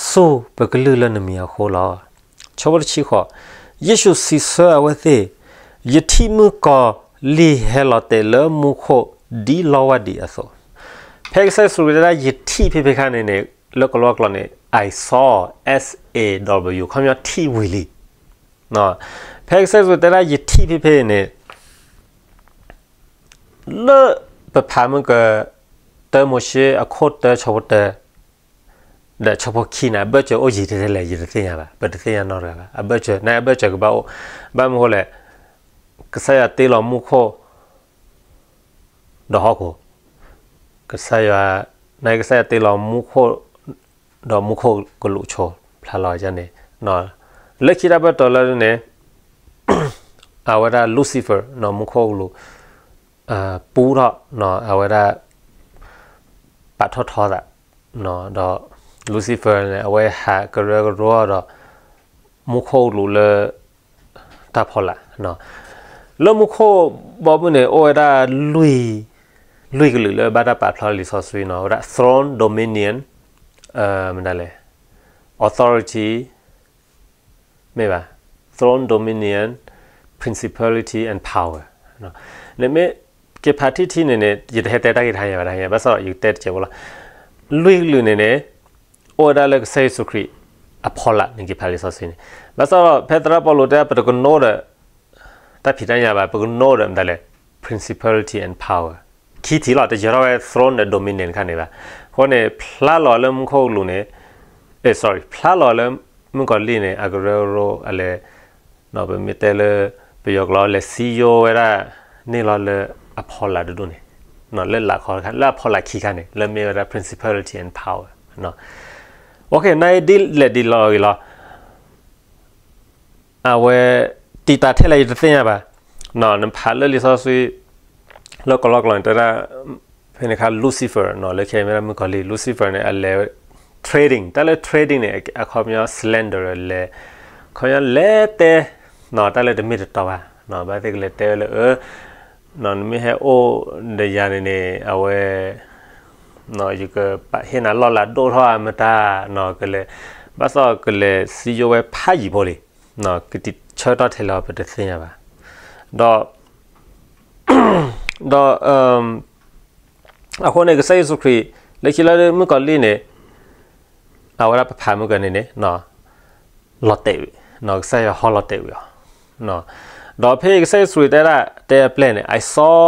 ဆူၣ်ပကလုၢ်လၢနမံၤအဃိလီၤ. ဆၢဖိတဆံဃိး, ယ့ၣ်ၡူးစံးဆၢအဝဲသ့ၣ်, ယထံၣ်မုၣ်ကီၤလံၢ်ဟဲလီၤတဲာ်လၢမူခိၣ်ဒ်လီဝၢ်ဒံးအသိး, ဖဲကစၢ်ယ့ၣ်ၡူးခရံာ်တဲဒၣ် ယထံၣ်ဖဲဖဲခါန့ၣ်န့ၣ် လၢကလီကလီန့ၣ် I saw, S A W ခီပညီထံၣ်ဝံၤလံ. ဖဲကစၢ်ယ့ၣ်ၡူးတဲဒၣ် ယထံၣ်ဖဲဖဲအံၤန့ၣ် လၢပဖးမုၢ်က တၢမိၤၡ့အခိၣ်တၢ ဆၢဖိတၢ ဒီးဆၢဖိခံန့ၣ် အဘၢၣ်စၢၤအိၣ်ယံာ်ထဲလဲၣ် ယတသ့ၣ်ညါဘၣ်, ပတသ့ၣ်ညါနီတဂၤဘၣ်. အဘၢၣ်စၢၤ နအဘၢၣ်စၢၤကဘၣ်အိၣ်, ဘၣ်မနုၤဃိလဲၣ်, ကစၢ်ယွၤတ့လီၤမူခိၣ် ဒီးဟီၣ်ခိၣ်, ကစၢ်ယွၤ, နကစၢ်ယွၤတ့လီၤမူခိၣ် ဒီးမူခိၣ်ကလူးဆိ ဖျါလီၤန့ၣ်, လၢခံတၢ်ဘၢၣ်တီၤလၢန့ၣ် အဝဲဒၣ် Lucifer မူခိၣ်ကလူး ပူထီၣ် အဝဲဒၣ် ပာ်ထီၣ်ထီသး ဒီး Lucifer န့ၣ် အဝဲဟးကရၢကရိဒီး မူခိၣ်ကလူးလၢ တၢ်ဖီလာ်, လၢမူခိၣ်ဘီမုၢ်န့ၣ် အိၣ်ဝဲဒၣ် လွံၢ်ကလုာ်လၢဘၣ်တၢ်ပာ်ဖျါလံာ်စီဆှံန့ၣ် အိၣ်ဝဲဒၣ် throne, dominion, မတၤလဲၣ်, authority, မ့ၢ်ဘၣ်, throne, dominion, principality and power. နမ့ၢ်က့ၤဖးထံထံန့ၣ်န့ၣ် ယတဟဲတဲတၢ်ဂ့ၢ်တဟါညါဘၣ်, ဘၣ်ဆၣ်ယကတဲတစဲးဖိလီၤ. လွံၢ်ကလုာ်န့ၣ်န့ၣ် အိၣ်ဝဲဒၣ်လၢကစၢ်ယ့ၣ်ၡူးခရံာ်အဖီလာ် နက့ၤဖးလံာ်စီဆှံန့ၣ်, ဘၣ်ဆၣ်ဒီးဖဲသရၣ်ပီလူးတဲ ပတကနိဒီး တၢ်ဖံးတၢ်ညၣ်ဘၣ်, ပကနိဒီးမတၤလဲၣ်, principality and power, ခံထံၣ်လီၤ, တယၢၤထီၣ်ဝဲ throne ဒီး dominion ခါန့ၣ်ဘၣ်. အဃိန့ၣ် ဖျါလီၤလၢမူခိၣ်ကလူးန့ၣ်, အဲ sorry, ဖျါလီၤလၢမုၣ်ကီၤလံၢ်န့ၣ် အကရၢကရိအလဲၤ, ပမ့ၢ်တဲလၢ ပယီၤကျိာ်လဲၤစံယိဝဲဒၣ်န့ၣ်လီၤလၢအဖီလာ်တဒူၣ်န့ၣ်, လၢလာ်ခီတခါ လၢအဖီလာ်ခံခါန့ၣ် လၢမ့ၢ်ဝဲဒၣ် principality and power. နဒ်လဲၣ်ဒ်လဲၣ်ဂ့ၤလီၤ အဝဲ တံာ်တာ်ထဲလဲၣ် ယတသ့ၣ်ညါဘၣ်. နဖးလၢလံာ်စီဆှံ လၢကလီကလီန့ၣ် တဲဒၣ် ဖဲန့ၣ်အခါ Lucifer လၢခဲအံၤမ့ၢ်ဒၣ်မုၣ်ကီၤလံၢ် Lucifer န့ၣ် အလဲၤ trading, တၢ်လၢ trading န့ၣ် အခီပညီ slander လဲၤ, ခီပညီလဲၤတဲ တၢ်လၢတမ့ၢ်တတီဘၣ်, ဘၣ်သ့ၣ်ကလဲၤတဲဝဲလၢ နမ့ၢ်ဟဲအိၣ်ဒီးယၤန့ၣ်န့ၣ် အဝဲ ယကပာ်ဟ့ၣ်နၤလီၢ်လၤဒိၣ်ထီၣ်ဧါမတၤ, ကလဲၤ, ဘၣ်ဆၣ်ကလဲၤစံယိဝဲဖးယံာ်ဖိလံ, ကဆၢကတီၢ်ထဲလဲၣ် ပတသ့ၣ်ညါဘၣ်. ဒီး ဒီး အဃိန့ၣ် ကစၢ်ယ့ၣ်ၡူးခရံာ် လၢခံလၢမုၣ်ကီၤလံၢ်န့ၣ် အဝဲဒၣ်ပဖးမုၣ်ကီၤလံၢ်န့ၣ် လီၤတဲာ်ဝံၤ, ကစၢ်ယွၤဟီလီၤတဲာ်ဝံၤအီၤ, ဒီးဖဲကစၢ်ယ့ၣ်ၡူးခရံာ်တဲဒၣ် တဲအပျဲၢ်န့ၣ် I saw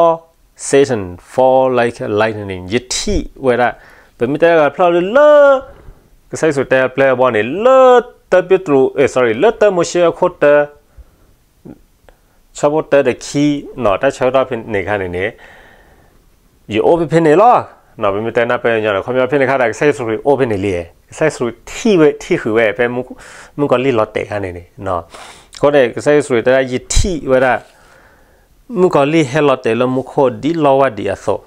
Satan fall like lightning, ယထံၣ်ဝဲဒၣ် ပမ့ၢ်တဲဂၤဖျါလၢလၢ ကစၢ်ယ့ၣ်ၡူးတဲအပျဲၢ်အဘီၣ်န့ၣ် လၢတၢပ့းတရူး, အဲ, sorry, လၢတၢမိၤၡ့အခိၣ်တၢ ဆၢဖိတၢဒီးခံ, နီၢ်, တၢ်ဆၢကတီၢ်ဖဲန့ၣ်အခါန့ၣ်န့ၣ် ယအိၣ်ဖဲဖဲန့ၣ်လီၤ. နီၢ်, ပမ့ၢ်တဲနၢ်ပၢၢ်ညီန့ၣ် ခီပညီဖဲန့ၣ်အခါဒီး ကစၢ်ယ့ၣ်ၡူးခရံာ်အိၣ်ဖဲန့ၣ်လံ, ကစၢ်ယ့ၣ်ၡူးခရံာ်ထံၣ်ဝဲ, ထံၣ်ဃုာ်ဝဲ ဖဲမုၣ်, မုၣ်ကီၤလံၢ်လီၤတဲာ်အခါန့ၣ်န့ၣ်, နီၢ်, အဃိန့ၣ် ကစၢ်ယ့ၣ်ၡူးခရံာ်တဲဒၣ် ယထံၣ်ဝဲဒၣ် မုၣ်ကီၤလံၢ်ဟဲလီၤတဲာ်လၢမူခိၣ်ဒ်လီဝၢ်ဒံးအသိး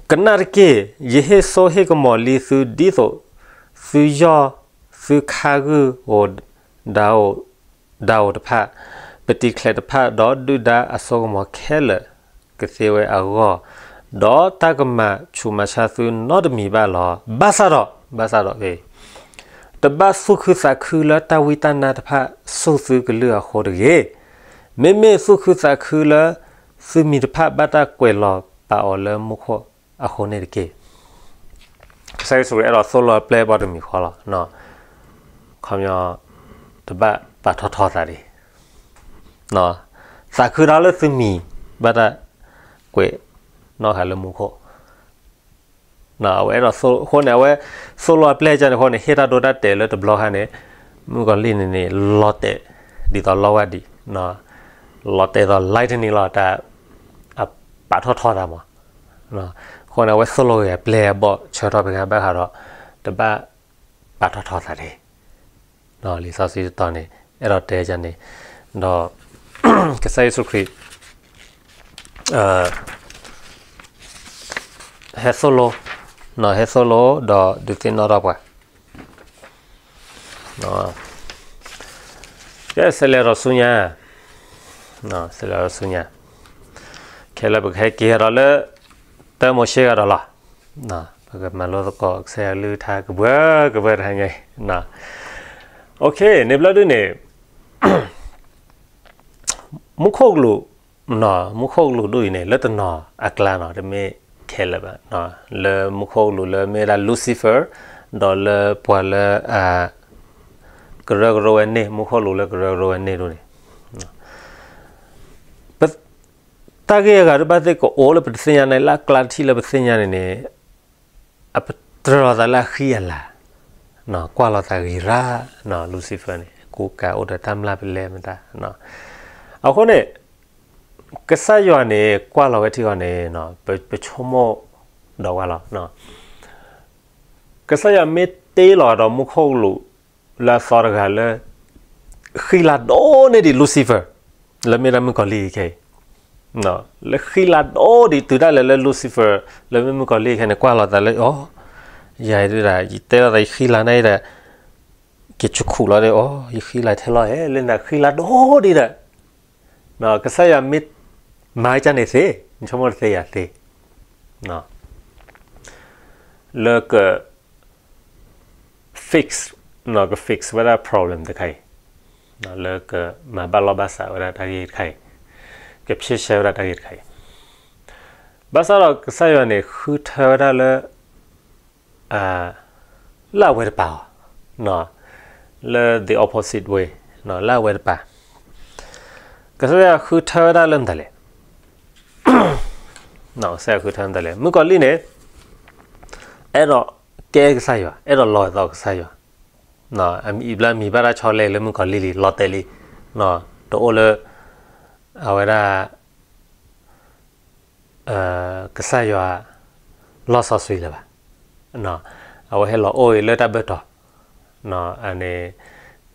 ကနၣ်တက့ၢ်, ယဟ့ၣ်စိဟ့ၣ်ကမီၤလံသုဒ်သိး သုယီၢ်, သုခါဂုၢ်ဧိၤ, ဒၣ်ဧိၤတဖၣ်, ပတံၤချဲးတဖၣ်, ဒီးဒုၣ်ဒါအစိကမီၤခဲလၢာ်ကသ့ဝဲအဂီၢ်, ဒီးတၢ်ကမၤဆူးမၤဆါသုနီတမံၤဘၣ်လီၤ. ဘၣ်ဆၣ်ဒီး, ဘၣ်ဆၣ်ဒီး, တဘၣ်သူၣ်ခုသးခုလၢတၢ်ဝံတၢ်နါတဖၣ်ဆူၣ်သုကလုၢ်အဃိတဂ့ၤ. မ့မ့ၢ်သူၣ်ခုသးခုလၢ သုမံၤတဖၣ်ဘၣ်တၢ်ကွဲးလီၤပာ်အီၤလၢမူခိၣ်အဃိန့ၣ်တက့ၢ်. ကစၢ်ယ့ၣ်ၡူးခရံာ်အဲၣ်ဒိးသိၣ်လိအပျဲၢ်အဘီၣ်တမံၤဃီလီၤ. ခီပညီ တဘၣ်ပာ်ထီၣ်ထီသးဒံး, သးခုတၢ်လၢသုမံၤဘၣ်တၢ်ကွဲးနီၣ်ဃာ်လၢမူခိၣ် အဝဲအဲၣ်ဒိးသိၣ်, အဃိန့ၣ် အဝဲသိၣ်လိအပျဲၢ်ကန့ၣ်အဃိန့ၣ် ဟ့ၣ်တၢ်ဒိတၢ်တဲာ်လၢတဘျီခါန့ၣ် မုၣ်ကီၤလံၢ်န့ၣ်န့ၣ် လီၤတဲာ်ဒ်သိးလီဝၢ်ဒံး, လီၤတဲာ်သိး lightning လီၤ, တၢ်အပာ်ထီၣ်ထီသးမး. အဃိန့ၣ် အဝဲသိၣ်လိဂ့ၤအပျဲၢ်အဘီၣ်ဆၢကတီၢ်ဖဲန့ၣ်ဘၣ်ဃးဒီး တဘၣ်ပာ်ထီၣ်ထီသးဒံး လံာ်စီဆှံတတီၤန့ၣ် အဲၣ်ဒိးတဲဒ်န့ၣ်, ဒီး ကစၢ်ယ့ၣ်ၡူးခရံာ် ဟဲသိၣ်လိ, ဟဲသိၣ်လိ ဒီးဒုးသ့ၣ်နီၣ်ထီၣ်ပှၤ, ကဲ ဆဲးလဲၤဒီးဆူညါ, ဆဲးလဲၤဒီးဆူညါ, ခဲလၢာ်ပကဟဲက့ၤဒီးလၢ တၢမိၤၡ့ဂၤဒီးလီၤ. ပကမၤလိသကိးကစၢ်ယွၤကလုၢ်ကထါကဘှၢကဘှၢတဟါညါအံၤ, န့ၣ်ဘျီဒုန့ၣ် မူခိၣ်ကလူး, မူခိၣ်ကလူးဒ်အံၤန့ၣ် လၢတနီၤအကျါနီၤ တမ့ၢ်ခဲလၢာ်ဘၣ်, လၢမူခိၣ်ကလူးလၢမ့ၢ်ဝဲဒၣ် Lucifer ဒီးလၢပှၤလၢ ကရၢကရိဝဲန့ၣ်, မူခိၣ်ကလူးလၢကရၢကရိဝဲန့ၣ်ဒ်န့ၣ် တၢ်ဂ့ၢ်အဂၤတဘၣ်သ့ၣ်ကအိၣ်လၢပတသ့ၣ်ညါန့ၣ် လၢအကျါတထံၣ်လၢပသ့ၣ်ညါန့ၣ်န့ၣ် အပတြၢၤလီၤသးလၢအဃံအလၤ, ကွၢ်လီၤသးဂ့ၤရၣ်, Lucifer န့ၣ် ကူကၤအိၣ်ဒီးတၢ်မျၢ်ပလဲမတၤ, အဃိန့ၣ် ကစၢ်ယွၤန့ၣ် ကွၢ်လီၤဝဲထံဂီၤန့ၣ် ပဆိကမိၣ်ဒီးဝဲလီၤ. ကစၢ်ယွၤမ့ၢ်တ့လီၤဒီးမူခိၣ်ကလူး လၢအသီတဂၤလၢ ဃံလၤဒိၣ်န့ၢ်ဒံး Lucifer လၢမ့ၢ်ဒၣ်မုၣ်ကီၤလံၢ်ခဲအံၤ, လၢဃံလၤဒိၣ်ဒံးတုၤဒၣ်လဲာ်လၢ Lucifer လၢမ့ၢ်မုၣ်ကီၤလံၢ်ခဲန့ၣ် ကွၢ်လီၤသးလၢ အိ ယၤဒၣ် ယတဲလီၤသးယဃံလၤန့ၣ်ဒီး က့ၤဆူၣ်ခူၣ်လီၤဒီး အိ ယဃံလၤထဲလီၤဧဲ လၢနဃံလၤဒိၣ်ဒံးဒီး ကစၢ်ယွၤမ့ၢ်မၤကၢ်န့ၣ်သ့, နဆိကမိၣ်တသ့ယၤသ့, လၢက fix, က fix ဝဲဒၣ် problem တခါအံၤ, လၢကမၤဘၣ်လီၢ်ဘၣ်စးဝဲဒၣ်တၢ်ဂ့ၢ်တခါအံၤ, ကဖြေရှင်းဝဲဒၣ်တၢ်ဂ့ၢ်တခါအံၤ, ဘၣ်ဆၣ်ဒီးကစၢ်ယွၤန့ၣ် ဃုထၢဝဲဒၣ်လၢ လၢအဝဲတပၤအီၤ, လၢ the opposite way, လၢအဝဲတပၤ, ကစၢ်ယွၤဃုထၢဝဲဒၣ်လၢမတၤလဲၣ်, ကစၢ်ယွၤဃုထၢမတၤလဲၣ်, မုၣ်ကီၤလံၢ်န့ၣ် အဲၣ်ဒိးကဲကစၢ်ယွၤ, အဲၣ်ဒိးလီၤဂာ်သီကစၢ်ယွၤ, အံၤဘျီမံၤဘၣ်တၢ်ဆီလဲလၢမုၣ်ကီၤလံၢ်လံ လီၤတဲာ်လံ, တအိၣ်လၢ အဝဲဒၣ် ကစၢ်ယွၤ လီၢ်စီဆှံလၢၤဘၣ်, အဝဲဟဲလီၤအိၣ်အံၤလၢတၢ်ဘၢၣ်တီၤ, န့ၣ်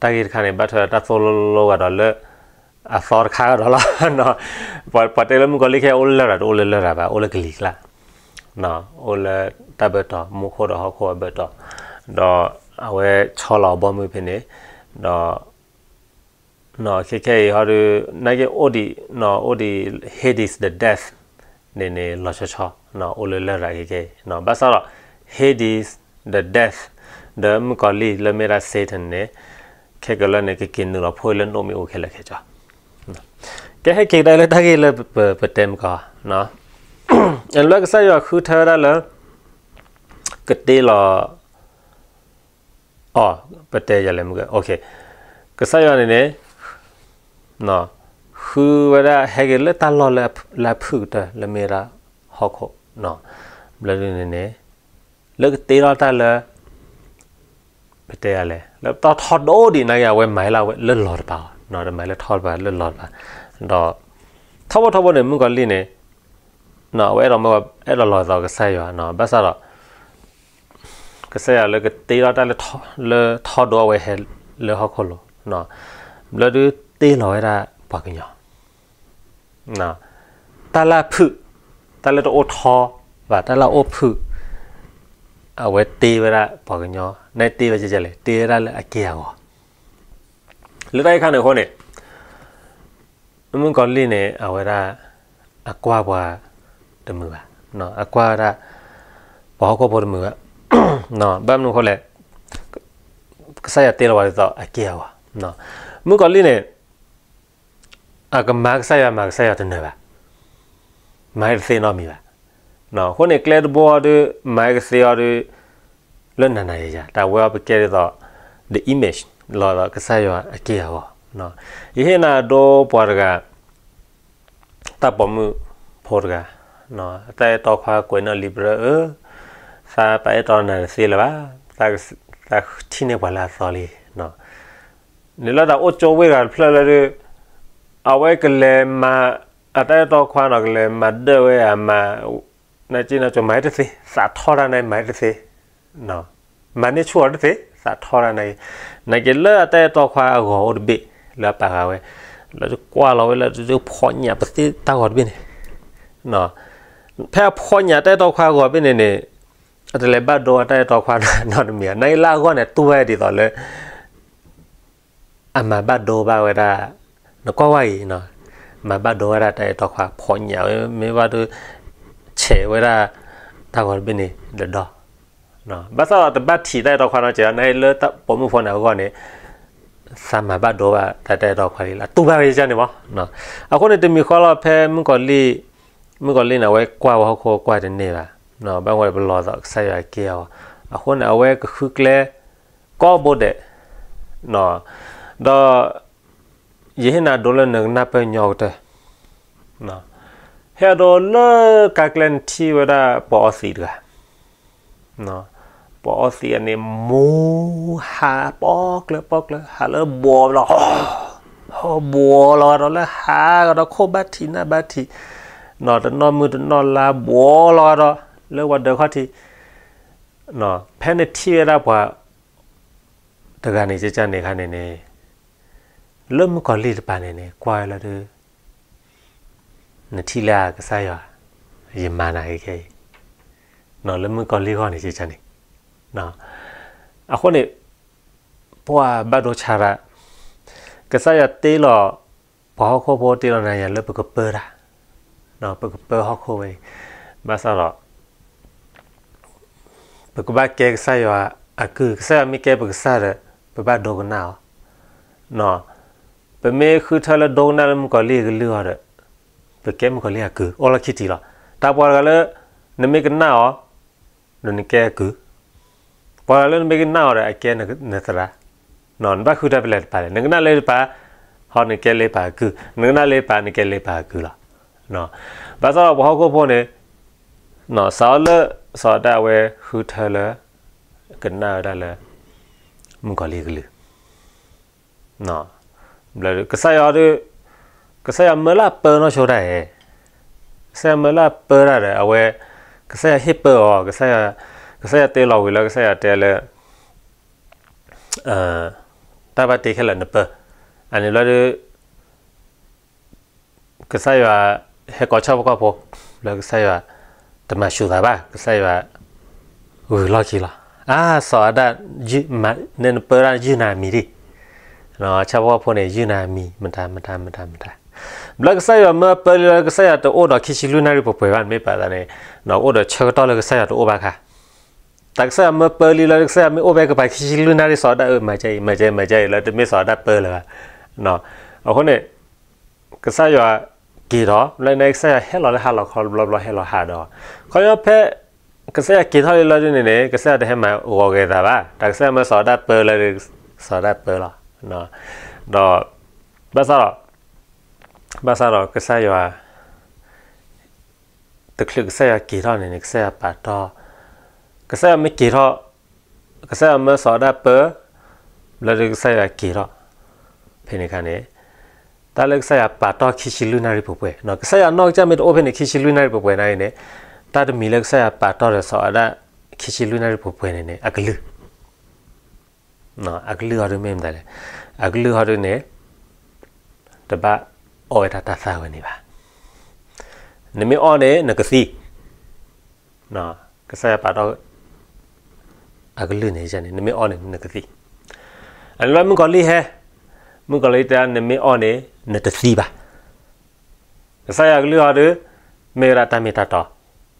တၢ်ဂ့ၢ်တခါန့ၣ် ဘၣ်ထွဲဒီးတၢ်သိၣ်လိလိဂၤဒီးလၢ အသီတခါဒီးလီၤ, ပှၤတဲလၢမုၣ်ကီၤလံၢ်ခဲအံၤအိၣ်လၢလရာ် တအိၣ်လၢလရာ်ဘၣ် အိၣ်လၢကလံၤကျါ, အိၣ်လၢတၢ်ဘၢၣ်တီၤ မူခိၣ်ဒီးဟီၣ်ခိၣ်အဘၢၣ်တီၤ, ဒီးအဝဲဆီလီၤအဘီအမုၢ်ဖဲန့ၣ်, ဒီး ခဲခဲအံၤဟီဒီး နာ်က့အိၣ်ဒံး, အိၣ်ဒံး Hades the death န့ၣ်န့ၣ် လီၤဆီဆီ, အိၣ်လၢလရာ်ခဲခဲအံၤ, ဘၣ်ဆၣ်ဒီး Hades the death ဒီးမုၣ်ကီၤလံၢ်လၢမ့ၢ်ဒၣ် Satan န့ၣ် ခဲကလၢာ်န့ၣ် ကက့ၤနုာ်လီၤဖှိၣ်လၢနိၣ်မ့ၣ်အူခဲလၢာ်ခဲဆ့, ကဟဲက့ၤကဒါလၢတၢ်ဂ့ၢ်လၢပတဲမကီး, လၢကစၢ်ယွၤဃုထၢဝဲဒၣ်လၢ ကတ့လီၤ အီၤ ပတဲယၤလဲၣ်မုၢ်က, ကစၢ်ယွၤန့ၣ်န့ၣ် ဃုဝဲဒၣ်ဟဲက့ၤလၢတၢ်လီၢ်လၢအဖုၣ်ကတၢၢ်လၢမ့ၢ်ဒၣ်ဟီၣ်ခိၣ်, ဘျီဒ်န့ၣ်န့ၣ် လၢကတ့ထီၣ်တၢ်လၢ ပတဲယၤလဲၣ် လၢပတီၢ်ထီဒိၣ်ဒံးနာ်က့ အဝဲမၤလၢအဝဲလၢလီၤတပၤအီၤ, တမၤလၢထီတပၤ လၢလီၤတပၤ, ဒီး ထီဘိထီဘိန့ၣ် မုၣ်ကီၤလံၢ်န့ၣ် အဝဲအဲၣ်ဒိးမၢ အဲၣ်ဒိးလီၤသိးကစၢ်ယွၤ, ဘၣ်ဆၣ်ဒီး ကစၢ်ယွၤလၢကတ့ထီၣ်တၢ်လၢ လၢထီဒိၣ်အဝဲဟဲလၢဟီၣ်ခိၣ်လိၤ, ဘျီဒုးတ့လီၤဝဲဒၣ်ပှၤကညီ တၢ်လၢအဖုၣ်, တၢ်လၢတအိၣ်ထီဘၣ် တၢ်လၢအအိၣ်ဖုၣ်, အဝဲတ့ဝဲဒၣ်ပှၤကညီ, နတ့ဝဲကဲလဲၣ်, တ့ဝဲဒၣ်လၢအက့ၢ်အဂီၤ, လၢတၢ်အံၤခါန့ၣ်အဃိန့ၣ် မုၣ်ကီၤလံၢ်န့ၣ် အဝဲဒၣ် အကွၢ်ပှၤတမုာ်ဘၣ်, အကွၢ်ဝဲဒၣ် ပှၤဟီၣ်ခိၣ်ဖိတမုာ်ဘၣ်, ဘၣ်မနုၤအဃိလဲၣ်, ကစၢ်ယွၤတ့လီၤဝဲဒ်သိးအက့ၢ်အဂီၤ, မုၣ်ကီၤလံၢ်န့ၣ် အကမၤကစၢ်ယွၤ မၤကစၢ်ယွၤတနၢၤဘၣ်, မၤတသ့နီတမံၤဘၣ်, အဃိန့ၣ် ကျဲတဘိအီၤဒီး မၤကသ့အီၤဒီး လၢနၤနၤယၤယၤ တၢ်ဝဲအီၤပကဲဒ်သိး the image လီၤဒီးကစၢ်ယွၤအက့ၢ်အဂီၤ, ယဟ့ၣ်နၤဒိပှၤတဂၤ တၢ်ပိာ်မုၣ်ဖိတဂၤ, တၢ်အဲၣ်တီခွါကွဲးနီၣ်လံ brother ဧၢ, သးပအဲၣ်တီနၤတသ့လၢၤဘၣ်, သးထံၣ်န့ၢ်ပှၤလၢအသီလံ, န့ၣ်လၢတၢ်အိၣ်ကၠိဝ့ၢ်ဂၤတဖျၢၣ်လၢဒုး အဝဲကလဲၤမၤ အတၢ်အဲၣ်တီခွါနီၤ ကလဲၤမၤဒၢၣ်ဝဲအမၤ နက့နကၠိမၤတသ့, သးထီတၢ်န့ၣ်မၤတသ့, မၤန့ၢ်ဆူၣ်အီၤတသ့, သးထီတၢ်န့ၣ်, နာ်က့လၢအတၢ်အဲၣ်တီခွါအဂီၤအိၣ်တဘ့ၣ် လၢအပာ်ဃာ်ဝဲ, လၢကွၢ်လီၤဝဲလၢဖီၣ်ညၣ်ပသ့တၢ်ဂီၤတဘ့ၣ်န့ၣ်, ဖဲအဖီၣ်ညၣ်တၢ်အဲၣ်တီခွါအဂီၤတဘ့ၣ်န့ၣ်န့ၣ်, အတလဲၤဘၣ်ဒိအတၢ်အဲၣ်တီခွါနီတမံၤ, နာ်က့လၢအဂီၢ်န့ၣ်တူၢ်ဝဲဒ်သိးလၢ အမၤဘၣ်ဒိဘၣ်ဝဲဒၣ်, နကွၢ်ဝဲအံၤ, မၤဘၣ်ဒိဝဲဒၣ်တၢ်အဲၣ်တီခွါ ဖီၣ်ညၣ်ဝဲ မ့ၢ်ဘၣ်ဒိ ဆဲးဝဲဒၣ် တၢ်ဂီၤတဘ့ၣ်န့ၣ်ဒီးဒီး, ဘၣ်ဆၣ်ဒီးတဘၣ်ထံးတၢ်အဲၣ်တီခွါနီတစဲး, နာ်က့လၢပိာ်မုၣ်ဖိန့ၣ်အဂီၢ်န့ၣ် သးမၤဘၣ်ဒိဘၣ်တၢ်အဲၣ်တီခွါလံလၢ အတူၢ်ဘၣ်ဝဲယန့ၣ်မး, အဃိန့ၣ်တမံၤဃီလီၤ ဖဲမုၣ်ကီၤလံၢ်, မုၣ်ကီၤလံၢ်န့ၣ် အဝဲကွၢ်ဝဲဟီၣ်ခိၣ်ကွၢ်တန့ၢ်ဘၣ်, ဘၣ်ဝဲပလီၢ်သီးကစၢ်ယွၤက့ၢ်အဂီၤ, အဃိန့ၣ် အဝဲကဃုကျဲ ကိးဘိဒဲး, ဒီး ယဟ့ၣ်နၤဒိလၢနကနၢ်ပၢၢ်ညီကတၢၢ်, ဟဲဒိလၢကါကျဲနထံၣ်ဝဲဒၣ်ပှၤအီသံးတဂၤ, ပှၤအီသံးအန့ၣ် မူဟးပီကျၢၤပီကျၢၤ ဟးလၢဘှီလီၤ, ဘှီလီၤဒီးလၢဟးကဒီးခိၣ်ဘၣ်ထံးနၢ်ဘၣ်ထံး, တနီၢ်မုၢ်တနီၢ်လါဘှီလီၤဒီး လၢပှၤဒၢးခီၣ်ထံး, ဖဲနထံၣ်ဝဲဒၣ်ပှၤ တဂၤန့ၣ် ကကန့ၣ်ခါန့ၣ်န့ၣ်, လၢမုၣ်ကီၤလံၢ်တပၤန့ၣ်န့ၣ် ကွၢ်ဝဲလၢဒုး နထံၣ်လၢကစၢ်ယွၤ ယမၤနၤခဲခဲအံၤ, လၢမုၣ်ကီၤလံၢ်ဂီၢ်န့ၣ် ကကန့ၣ်, အဃိန့ၣ် ပှၤဘၣ်ဒိဆါတၢ်, ကစၢ်ယွၤတ့လီၤ ပှၤဟီၣ်ခိၣ်ဖိတ့လီၤနၤယၤလၢပကပၢတၢ်, ပကပၢဟီၣ်ခိၣ်ဝဲအံၤ, ဘၣ်ဆၣ်ဒီး ပကဘၣ်ကဲကစၢ်ယွၤအကုၢ်, ကစၢ်ယွၤမ့ၢ်ကဲပကစၢ်ဒီး ပဘၣ်ဒိကနၣ်အီၤ, ပမ့ၢ်ဃုထၢလၢဒိကနၣ်လၢမုၣ်ကီၤလံၢ်အကလုၢ်အီၤဒီး ပကဲမုၣ်ကီၤလံၢ်အကုၢ် အိၣ်လီၢ်ခံတံၢ်လီၤ. တၢ်ပှၤတဂၤလၢ နမ့ၢ်ကနၣ်အီၤ ဒီးနကဲအကုၢ်, ပှၤတဂၤလၢနမ့ၢ်ကနၣ်အီၤဒီး အကဲနသရၣ်, နဘၣ်ဃုထၢဖဲလဲၣ်တပၤလဲၣ်, နကနၣ်လၢတပၤ ဟီနကဲလၢပၤအကုၢ်, နကနၣ်လၢပၤ နကဲလၢပၤအကုၢ်လီၤ. ဘၣ်ဆၣ်ဒီးပှၤဟီၣ်ခိၣ်ဖိန့ၣ် စးအီၤလၢ စးအီၤဒၣ်ဝဲဃုထၢလၢ ကနၣ်ဝဲဒၣ်လၢ မုၣ်ကီၤလံၢ်ကလုၢ် ကစၢ်ယွၤဒီး ကစၢ်ယွၤမၢလၢပၢနီၢ်ဆိတၢ်ဧဲ, ကစၢ်ယွၤမၢလၢပၢတၢ်ဒီး အဝဲ ကစၢ်ယွၤဟ့ၣ်ပၢအီၤ, ကစၢ်ယွၤတဲလီၤဝံၤလၢကစၢ်ယွၤတဲလၢ တၢ်ဘၣ်တ့ခဲလၢာ်နပၢ, အန့ၣ်ဘျီဒီး ကစၢ်ယွၤဟဲကိးဆၣ်ဖိကီၢ်ဖိ လၢကစၢ်ယွၤတမၤဆူၣ်သးဘၣ်, ကစၢ်ယွၤဂုာ်လီၢ်ခံလီၤ. အါ စီၤအၤဒၣ် နပၢဒၣ်ယုၢ်နၤမံၤဒံး, ဆၣ်ဖိကီၢ်ဖိန့ၣ် ယုၢ်နၤမံၤ မတၤ မတၤ မတၤ မတၤ. ဘျီကစၢ်ယွၤမၢပၢလံလၢကစၢ်ယွၤတအိၣ်ဒီးခံဆံလွံၢ်နၣ်ရံၣ်ပှဲၤပှဲၤဘၣ် နမ့ၢ်ပာ်သးန့ၣ်, အိၣ်ဒီးဆၢကတီၢ်လၢကစၢ်ယွၤတအိၣ်ဘၣ်ခါ တၢ်ကစၢ်ယွၤမၢပၢလံလၢကစၢ်ယွၤမ့ၢ်အိၣ်ဖဲကပၤခံဆံလွံၢ်နၣ်ရံၣ် စီၤအၤဒၣ်အၢ မၤကဲအံၤ မၤကဲ မၤကဲအံၤ လၢတမ့ၢ်စီၤအၤဒၣ်ပၢလၢၤဘၣ်. အဃိန့ၣ် ကစၢ်ယွၤက့ၤဒီး လၢန့ၣ်ကစၢ်ယွၤဟဲလီၤလၢဟါလီၤခီဘျီဘျီဟဲလီၤဟးဒီး ခီဖျိဖဲ ကစၢ်ယွၤက့ၤထီၣ်လံလၢဒ်န့ၣ်န့ၣ် ကစၢ်ယွၤတဟဲမၤဂီၤဂဲၤသးဘၣ်. တၢ်ကစၢ်ယွၤမၢစီၤအၤဒၣ်ပၢလၢ စီၤအၤဒၣ်ပၢလီၤ. ဒီး ဘၣ်ဆၣ်ဒီး ဘၣ်ဆၣ်ဒီးကစၢ်ယွၤ တချုးကစၢ်ယွၤက့ၤထီၣ်န့ၣ်န့ၣ် ကစၢ်ယွၤပာ်တီၢ်, ကစၢ်ယွၤမ့ၢ်က့ၤထီၣ်, ကစၢ်ယွၤမၢစီၤအၤဒၣ်ပၢ, ဘျီဒီးကစၢ်ယွၤက့ၤထီၣ်, ဖဲန့ၣ်အခါန့ၣ်, တၢ်လၢကစၢ်ယွၤပာ်တီၢ်ခံဆံလွံၢ်နၣ်ရံၣ်ပှဲၤပှဲၤ, ကစၢ်ယွၤနီၢ်ကစၢ်မ့ၢ်တအိၣ်ဖဲန့ၣ် ခံဆံလွံၢ်နၣ်ရံၣ်ပှဲၤပှဲၤန့ၣ်န့ၣ်, တၢ်တမံၤလၢကစၢ်ယွၤပာ်တီၢ်ဒီးစီၤအၤဒၣ် ခံဆံလွံၢ်နၣ်ရံၣ်ပှဲၤပှဲၤန့ၣ်န့ၣ် အကလုၢ် အကလုၢ်ဟီဒုမ့ၢ်မတၤလဲၣ်, အကလုၢ်ဟီဒုန့ၣ် တဘၣ်အီၣ်ဝဲဒၣ်တၢ်သၣ်ဝဲန့ၣ်ဘၣ်. နမ့ၢ်အီၣ်န့ၣ် နကသံ, ကစၢ်ယွၤပာ်တီၢ် အကလုၢ်န့ၣ်န့ၣ် နမ့ၢ်အီၣ်န့ၣ် နကသံ, အန့ၣ်လၢမုၣ်ကီၤလံၢ်ဟဲ, မုၣ်ကီၤလံၢ်တဲ နမ့ၢ်အီၣ်န့ၣ် နတသံဘၣ်. ကစၢ်ယွၤအကလုၢ်ဟီဒု မ့ၢ်ဝဲဒၣ်တၢ်မ့ၢ်တၢ်တီ,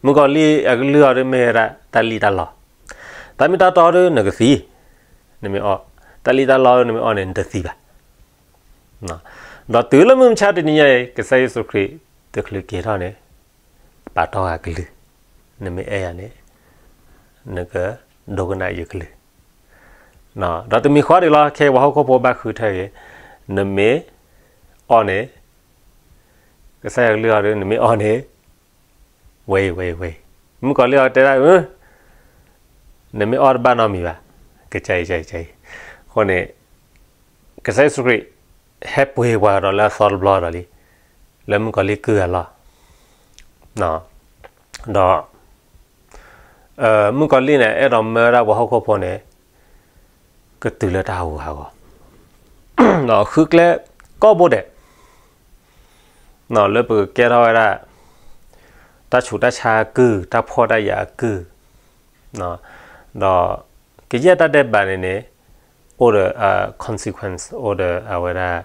မုၣ်ကီၤလံၢ်အကလုၢ်ဟီဒု မ့ၢ်ဝဲဒၣ်တၢ်လံၣ်တၢ်လီ, တၢ်မ့ၢ်တၢ်တီဒု နကသံ, နမ့ၢ်အီၣ်, တၢ်လံၣ်တၢ်လီဒု နမ့ၢ်အီၣ်န့ၣ် နတသံဘၣ်. ဒီးတုၤလၢမုၢ်မဆါတနံၤညါအံၤ ကစၢ်ယ့ၣ်ၡူးခရံာ်တချုးက့ၤထီၣ်န့ၣ်, ပာ်တီၢ်ဂၤကလုၢ်, နမ့ၢ်အဲၣ်ယၤန့ၣ် နကဒိကနၣ်ယကလုၢ်, ဒီးတမံၤဃီဒံးလီၤ ခဲအံၤပှၤဟီၣ်ခိၣ်ဖိဘၣ်ဃုထၢက့ၤ, နမ့ၢ်အီၣ်န့ၣ်, ကစၢ်ယွၤကလုၢ်ဟီဒု နမ့ၢ်အီၣ်န့ၣ်, ဝဲအံၤ ဝဲအံၤ ဝဲအံၤ, မုၣ်ကီၤလံၢ်အီၤတဲဒၣ်, နမ့ၢ်အီၣ်တဘၣ်နီတမံၤဘၣ်, ကစၢ်အံၤ ကစၢ်အံၤ ကစၢ်အံၤ, အဃိန့ၣ် ကစၢ်ယ့ၣ်ၡူးခရံာ် ဟဲပှ့ၤပှၤဒီးလၢအသီတဘျီဒီးလံ, လၢမုၣ်ကီၤလံၢ်ကုၢ်အလီၢ်, ဒီး မုၣ်ကီၤလံၢ်န့ၣ် အဲၣ်ဒိးမၢဝဲဒၣ်ပှၤဟီၣ်ခိၣ်ဖိန့ၣ် ကတုၤလၢတၢ်ဟးဂူာ်ဟးဂီၤ, ဒီးဃုကျဲကိးဘိဒဲး လၢပကကဲထီၣ်ဝဲဒၣ် တၢ်ဆူးတၢ်ဆါအကုၢ်, တၢ်ဖှီၣ်တၢ်ယာ်အကုၢ်, ဒီးကယဲၢ်တၢ်ဒဲးဘးန့ၣ်န့ၣ် အိၣ်ဒီး consequence, အိၣ်ဒီးအဝဲဒၣ်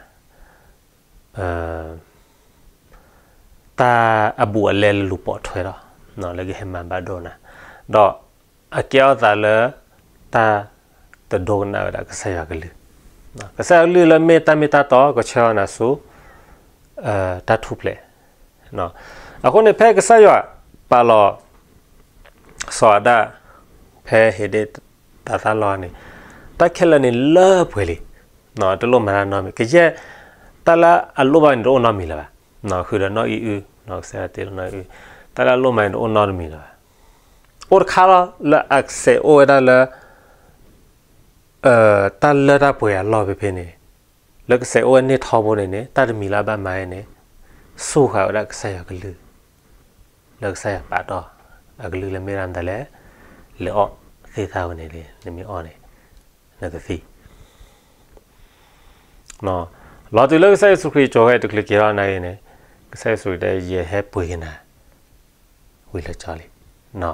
တၢ်အဘူးအလဲလၢလူၤပိာ်ထွဲဒီး လၢကဟဲမၤဘၣ်ဒိနၤ, ဒီးအကဲထီၣ်သးလၢ တၢ်တဒိကနၣ်ဝဲဒၣ်ကစၢ်ယွၤကလုၢ်, ကစၢ်ယွၤကလုၢ်လၢမ့ၢ်တၢ်မ့ၢ်တၢ်တီ ကဆှၢအီၤနၤဆူ တၢ်ထူၣ်ဖျဲး, အဃိန့ၣ် ဖဲကစၢ်ယွၤပာ်လီၤ စီၤအၤဒၣ် ဖဲဧ့ၤဒ့ၣ်တၤသၣ်လီၢ်န့ၣ် တၢ်ခဲလၢာ်န့ၣ်လၢပှဲၤလံ, တလိၣ်မၤတၢ်နီတမံၤ, ကယဲၢ်တၢ်လၢအလိၣ်ဘၣ်န့ၣ်တအိၣ်နီတမံၤလၢၤဘၣ်, ဃုာ်ဒီးနီၣ်အံၣ်အု, ကစၢ်ယွၤတ့လီၤနီၣ်အံၣ်အု, တၢ်လၢအလိၣ်မၤန့ၣ်တအိၣ်နီတမံၤလၢၤဘၣ်, အိၣ်တခါလီၤ လၢအကစဲးအိၣ်ဝဲဒၣ်လၢ တၢ်လၢတၢ်ပှဲၤအလီၢ်ဖဲဖဲန့ၣ်, လၢကစဲးအိၣ်ဝဲန့ၢ်ထီဘိန့ၣ်န့ၣ် တၢ်တမံၤလၢအဘၣ်မၤန့ၣ် စူၢ်ဃာ်ဝဲဒၣ်ကစၢ်ယွၤကလုၢ်, လၢကစၢ်ယွၤပာ်တီၢ် အကလုၢ်လၢမ့ၢ်ဒၣ်မတၤလဲၣ်, လဲၤအီၣ်သ့ၣ်သၣ်ဝဲန့ၣ်လံ, နမ့ၢ်အီၣ်န့ၣ် နကသံ လီၤတုၤလၢကစၢ်ယ့ၣ်ၡူးခရံာ်ကၠီၤဝဲတချုးက့ၤထီၣ်နၤအံၤန့ၣ်, ကစၢ်ယ့ၣ်ၡူးခရံာ်တဲ ယဟဲပှ့ၤက့ၤနၤ ဝံၤလၢကၠီလံ,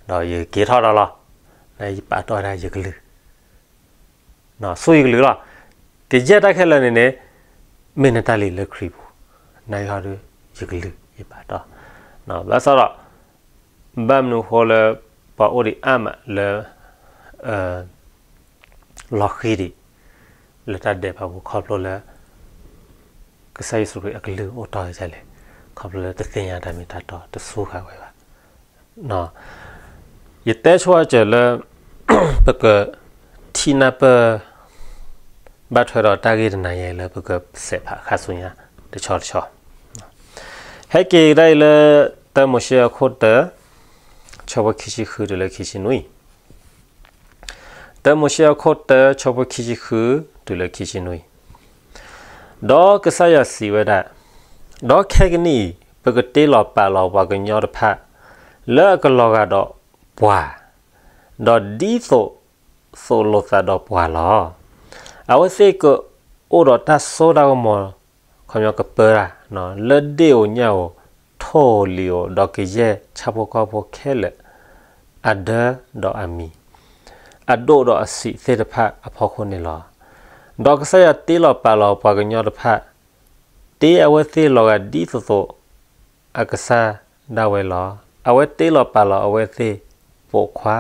ဒီးယက့ၤထီၣ်ဒီးလီၤ, နယပာ်တီၢ်ဝဲဒၣ်ယကလုၢ်, ဆူယကလုၢ်လီၤ, ကယဲၢ်တၢ်ခဲလၢာ်န့ၣ်န့ၣ် မ့ၢ်နတၢ်လံၤလၢခရံာ်ပူၤ, နယဟီဒု ယကလုၢ်ယပာ်တီၢ်, ဘၣ်ဆၣ်ဒီး ဘၣ်မနုၤဃိလၢ ပှၤအိၣ်ဒံးအါမးလၢ လီၤဃံၤဒံး လၢတၢ်ဒဲးဘးပူၤခီဖျိလၢ ကစၢ်ယ့ၣ်ၡူးခရံာ်အကလုၢ်အိၣ်တီၢ်ဒ်လဲၣ်, ခီဖျိလၢတသ့ၣ်ညါတၢ်မ့ၢ်တၢ်တီ တစူၢ်ဃာ်ဝဲဘၣ်. ယတဲဆိအစၢၤလၢ ပကထံၣ်နၢ်ပၢၢ် ဘၣ်ထွဲဒီးတၢ်ဂ့ၢ်တနၤညါအံၤလၢ ပကစဲးဖးခါဆူညါတဆီတဆီ ဟဲက့ၤကဒါအံၤလၢ တၢမိၤၡ့အခိၣ်တၢ ဆၢဖိခံဆံဃုတုၤလၢခံဆံနွံ, တၢမိၤၡ့အခိၣ်တၢ ဆၢဖိခံဆံဃုတုၤလၢခံဆံနွံ, ဒီးကစၢ်ယွၤစံးဝဲဒၣ်, ဒီးခဲကနံၣ်အံၤ ပကတ့လီၤပာ်လီၤပှၤကညီတဖၣ် လၢအကလီၤဂာ်ဒီးပှၤ, ဒီးဒ်သိးသိးလိာ်သးဒီးပှၤလီၤ. အဝဲသ့ၣ်ကအိၣ်ဒီးတၢ်စိတၢ်ကမီၤ ခီပညီကပၢတၢ် လၢဒ့ၣ်ဧိၤညၣ်ဧိၤ ထိၣ်ဧိၤလံၤဧိၤ ဒီးကယဲၢ်ဆၣ်ဖိကီၢ်ဖိခဲလၢာ် အဒၢဒီးအမံၤ အဒိၣ်ဒီးအဆံးသ့ၣ်တဖၣ်အဖီခိၣ်န့ၣ်လီၤ. ဒီးကစၢ်ယွၤတ့လီၤပာ်လီၤပှၤကညီတဖၣ် တ့အဝဲသ့ၣ်လီၤဂာ်ဒ်သိးသိး အကစၢ်ဒၣ်ဝဲလီၤ. အဝဲတ့လီၤပာ်လီၤအဝဲသ့ၣ် ပိာ်ခွါ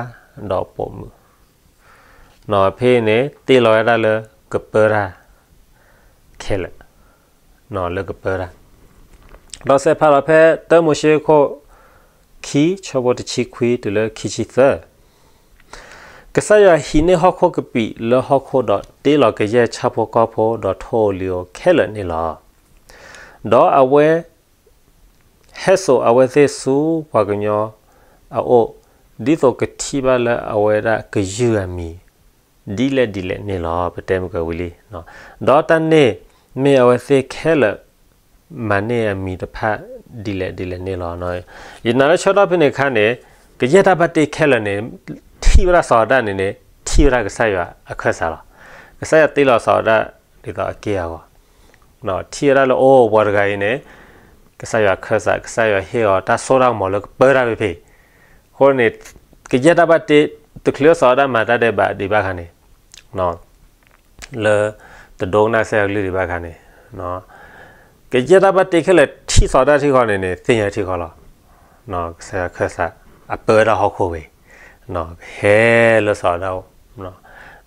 ဒီးပိာ်မုၣ် ဖဲအံၤန့ၣ် တ့လီၤဝဲဒၣ်လၢကပၢတၢ်ခဲလၢာ် လၢကပၢတၢ်, ဒီးစဲးဖးလီၤဖဲတၢမိၤၡ့ခိၣ်ခံ ဆၢဖိတဆံခွံတုၤလၢခံဆံသၢ, ကစၢ်ယွၤဟံးန့ၢ်ဟီၣ်ခိၣ်ကပံာ်လၢဟီၣ်ခိၣ်ဒီးတ့လီၤကယဲၢ်ဆၣ်ဖိကီၢ်ဖိဒီးထိၣ်ဧိၤလံၤဧိၤခဲလၢာ်န့ၣ်လီၤ. ဒီးအဝဲ ဟဲစိာ်အဝဲသ့ၣ်ဆူပှၤကညီအအိၣ်, ဒ်သိးကထံၣ်ဘၣ်လၢအဝဲဒၣ်ကယုၢ်အမံၤ ဒ်လဲၣ်ဒ်လဲၣ်န့ၣ်လီၤ. ပတဲမုၢ်ကဝံၤလံ, ဒီးတၢ်န့ၣ်မ့ၢ်အဝဲသ့ၣ်ခဲလၢာ် မၤန့ၢ်အမံၤတဖၣ်ဒ်လဲၣ်ဒ်လဲၣ်န့ၣ်လီၤ. ယနာ်လၢဆၢကတီၢ်ဖဲန့ၣ်အခါန့ၣ် ကယဲၢ်တၢ်ဘၣ်တ့ခဲလၢာ်န့ၣ် ထံၣ်ဝဲဒၣ်စီၤအၤဒၣ်န့ၣ်န့ၣ် ထံၣ်ဝဲဒၣ်ကစၢ်ယွၤအခၢၣ်စးလီၤ. ကစၢ်ယွၤတ့လီၤစီၤအၤဒၣ်ဒ်သိးအက့ၢ်အဂီၤ, ထံၣ်ဝဲဒၣ်လၢအိၣ်ပှၤတဂၤအံၤန့ၣ် ကစၢ်ယွၤအခၢၣ်စး, ကစၢ်ယွၤဟ့ၣ်အီၤတၢ်စိတၢ်ကမီၤလၢကပၢတၢ်ဖဲဖဲအံၤ, အဃိန့ၣ် ကယဲၢ်တၢ်ဘၣ်တ့ တချုးစီၤအၤဒၣ်မၤတၢ်ဒဲးဘးဒံးဘၣ်ခါန့ၣ် လၢတဒိကနၣ်ကစၢ်ယွၤကလုၢ်ဒံးဘၣ်ခါန့ၣ်, ကယဲၢ်တၢ်ဘၣ်တ့ခဲလၢာ်ထံၣ်စီၤအၤဒၣ်ထံဃီန့ၣ်န့ၣ် သ့ၣ်ညါထံဃီလီၤ. ကစၢ်ယွၤအခၢၣ်စး အပၢဝဲဒၣ်ဟီၣ်ခိၣ်ဝဲ, ကဟဲလၢစီၤအၤဒၣ်အိၣ်,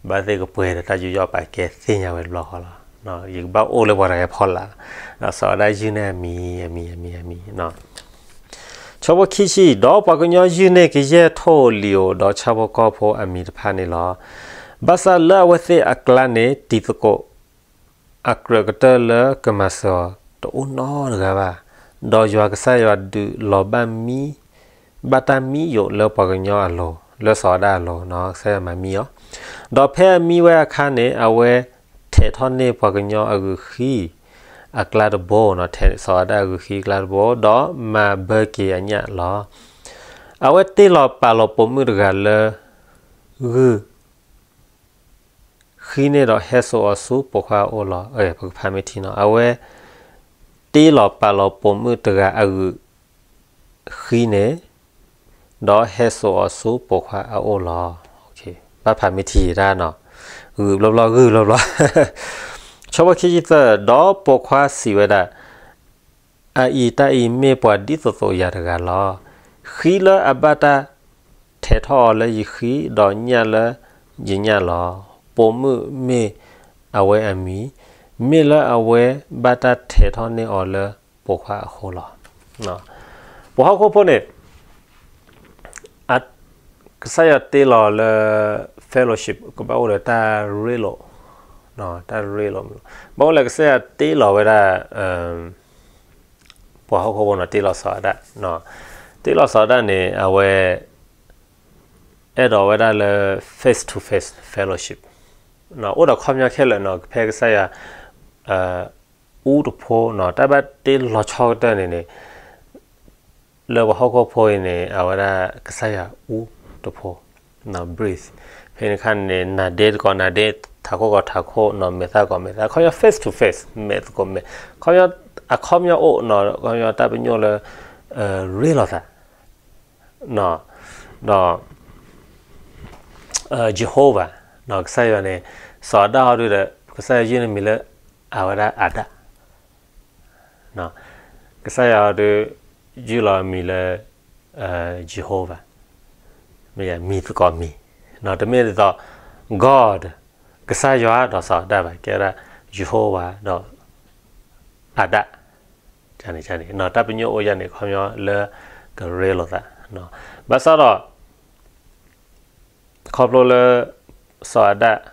ဘၣ်သ့ၣ်ကပှဲၤဒီးတၢ်ယူးယီၣ်ပာ်ကဲသ့ၣ်ညါဝဲတဘျီဃီလီၤ. ယကဘၣ်အိၣ်လၢပှၤတဂၤအဖီလာ်, ဒီးစီၤအၤဒၣ်ယုၢ်န့ၢ်အမံၤ အမံၤ အမံၤ အမံၤ ဆၢဖိခံဆံ, ဒီးပှၤကညီယုၢ်န့ၢ်ကယဲၢ်ထိၣ်ဧိၤလံာ်ဧိၤ ဒီးဆၣ်ဖိကီၢ်ဖိအမံၤတဖၣ်န့ၣ်လီၤ. ဘၣ်ဆၣ်လၢအဝဲသ့ၣ်အကျါန့ၣ် တံၤသကိး အကြၢးကတၢၢ်လၢကမၤစၢၤအီၤတအိၣ်နီတဂၤဘၣ်, ဒီးယွၤကစၢ်ယွၤဒုးလီၤဘၣ်မံ, ဘၣ်တၢ်မံယိာ်လၢပှၤကညီအလိၤ, လၢစီၤအၤဒၣ်အလိၤ, ကစၢ်ယွၤမၤမံအီၤ, ဒီးဖဲအမံဝဲအခါန့ၣ် အဝဲထဲးထီၣ်န့ၢ်ပှၤကညီအဂုာ်ဃံ အကျါတဘိ, ထဲးစီၤအၤဒၣ်အဂုာ်ဃံအကျါတဘိ, ဒီးမၤဘၢက့ၤအညၣ်လီၤ. အဝဲတ့လီၤပာ်လီၤပိာ်မုၣ်တဂၤလၢ ဂုၢ် ဃံန့ၢ်ဒီးဟဲစိာ်အီၤဆူပိာ်ခွါအအိၣ်လီၤ. ပကဖးမ့ၢ်ထံနီၤ, အဝဲတ့လီၤပာ်လီၤပိာ်မုၣ်တဂၤအဂုာ်ဃံန့ၣ်, ဒီးဟဲစိာ်အီၤဆူပိာ်ခွါအအိၣ်လီၤ. ဘၣ်ဖးမ့ၢ်ထံတၢ်နီၤ, ဂုာ်ဘျီဘျီ ဂုာ်ဘျီဘျီ. ဆၢဖိခံဆံသၢ, ဒီးပိာ်ခွါစံးဝဲဒၣ်, အအံၤတၢ်အံၤမ့ၢ်ပှၤဒ်သိးသိးယၤတဂၤလီၤ. ဃံလၢအဘၣ်တၢ်ထဲးထီၣ်အီၤလၢယဃံ, ဒီးညၣ်လၢယညၣ်လီၤ. ပိာ်မုၣ်မ့ၢ်အဝဲအမံၤ, မ့ၢ်လၢအဝဲဘၣ်တၢ်ထဲးထီၣ်န့ၢ်အီၤလၢပိာ်ခွါအဃိလီၤ. ပှၤဟီၣ်ခိၣ်ဖိန့ၣ် ကစၢ်ယွၤတ့လီၤလၢ fellowship ကဘၣ်အိၣ်ဒီးတၢ်ရ့လိာ်, တၢ်ရ့လိာ်, ဘၣ်အိၣ်လၢကစၢ်ယွၤတ့လီၤဝဲဒၣ် ပှၤဟီၣ်ခိၣ်ဖိနီၤ တ့လီၤစီၤအၤဒၣ်, တ့လီၤစီၤအၤဒၣ်န့ၣ် အဝဲ အဲၣ်ဒိးဝဲဒၣ်လၢ face to face fellowship အိၣ်ဒီးခီပညီခဲလၢာ်နီၤ ဖဲကစၢ်ယွၤ အူတဖိနီၤ တၢ်ဘၣ်တ့လီၤဆီကတၢၢ်န့ၣ်န့ၣ် လၢပှၤဟီၣ်ခိၣ်ဖိအံၤန့ၣ် အဝဲဒၣ်ကစၢ်ယွၤအူတဖိ breathe ဖဲန့ၣ်အခါန့ၣ် နၤဒ့သကိးနၤဒ့ ထးခိၣ်သကိးထးခိၣ်နီၤ မဲာ်သၣ်သကိးမဲာ်သၣ် ခီပညီ face to face မဲာ်သကိးမဲာ် ခီပညီ အခီပညီအိၣ်နီၤ ခီပညီတၢ်ပညိၣ်လၢ ရ့လိာ်သး ဒီး Jehovah ကစၢ်ယွၤန့ၣ် စီၤအၤဒၣ်ဟီဒုဒီး ကစၢ်ယွၤယုၢ်န့ၢ်မံၤလၢ အဝဲဒၣ်အၤဒၣ် ကစၢ်ယွၤဟီဒု ယုၢ်လီၤမံၤလၢ Jehovah မံၤသကိးမံၤ တမ့ၢ်ဒ်သိး God ကစၢ်ယွၤဒီးစီၤအၤဒၣ်ဘၣ် ကဲဝဲဒၣ် Jehovah ဒီး အၤဒၣ် န့ၣ် တၢ်ပညိၣ်အိၣ်ယၤန့ၣ် ခီပညီလၢကရ့လိာ်သး ဘၣ်ဆၣ်ဒီး ခီဖျိလၢ စီၤအၤဒၣ်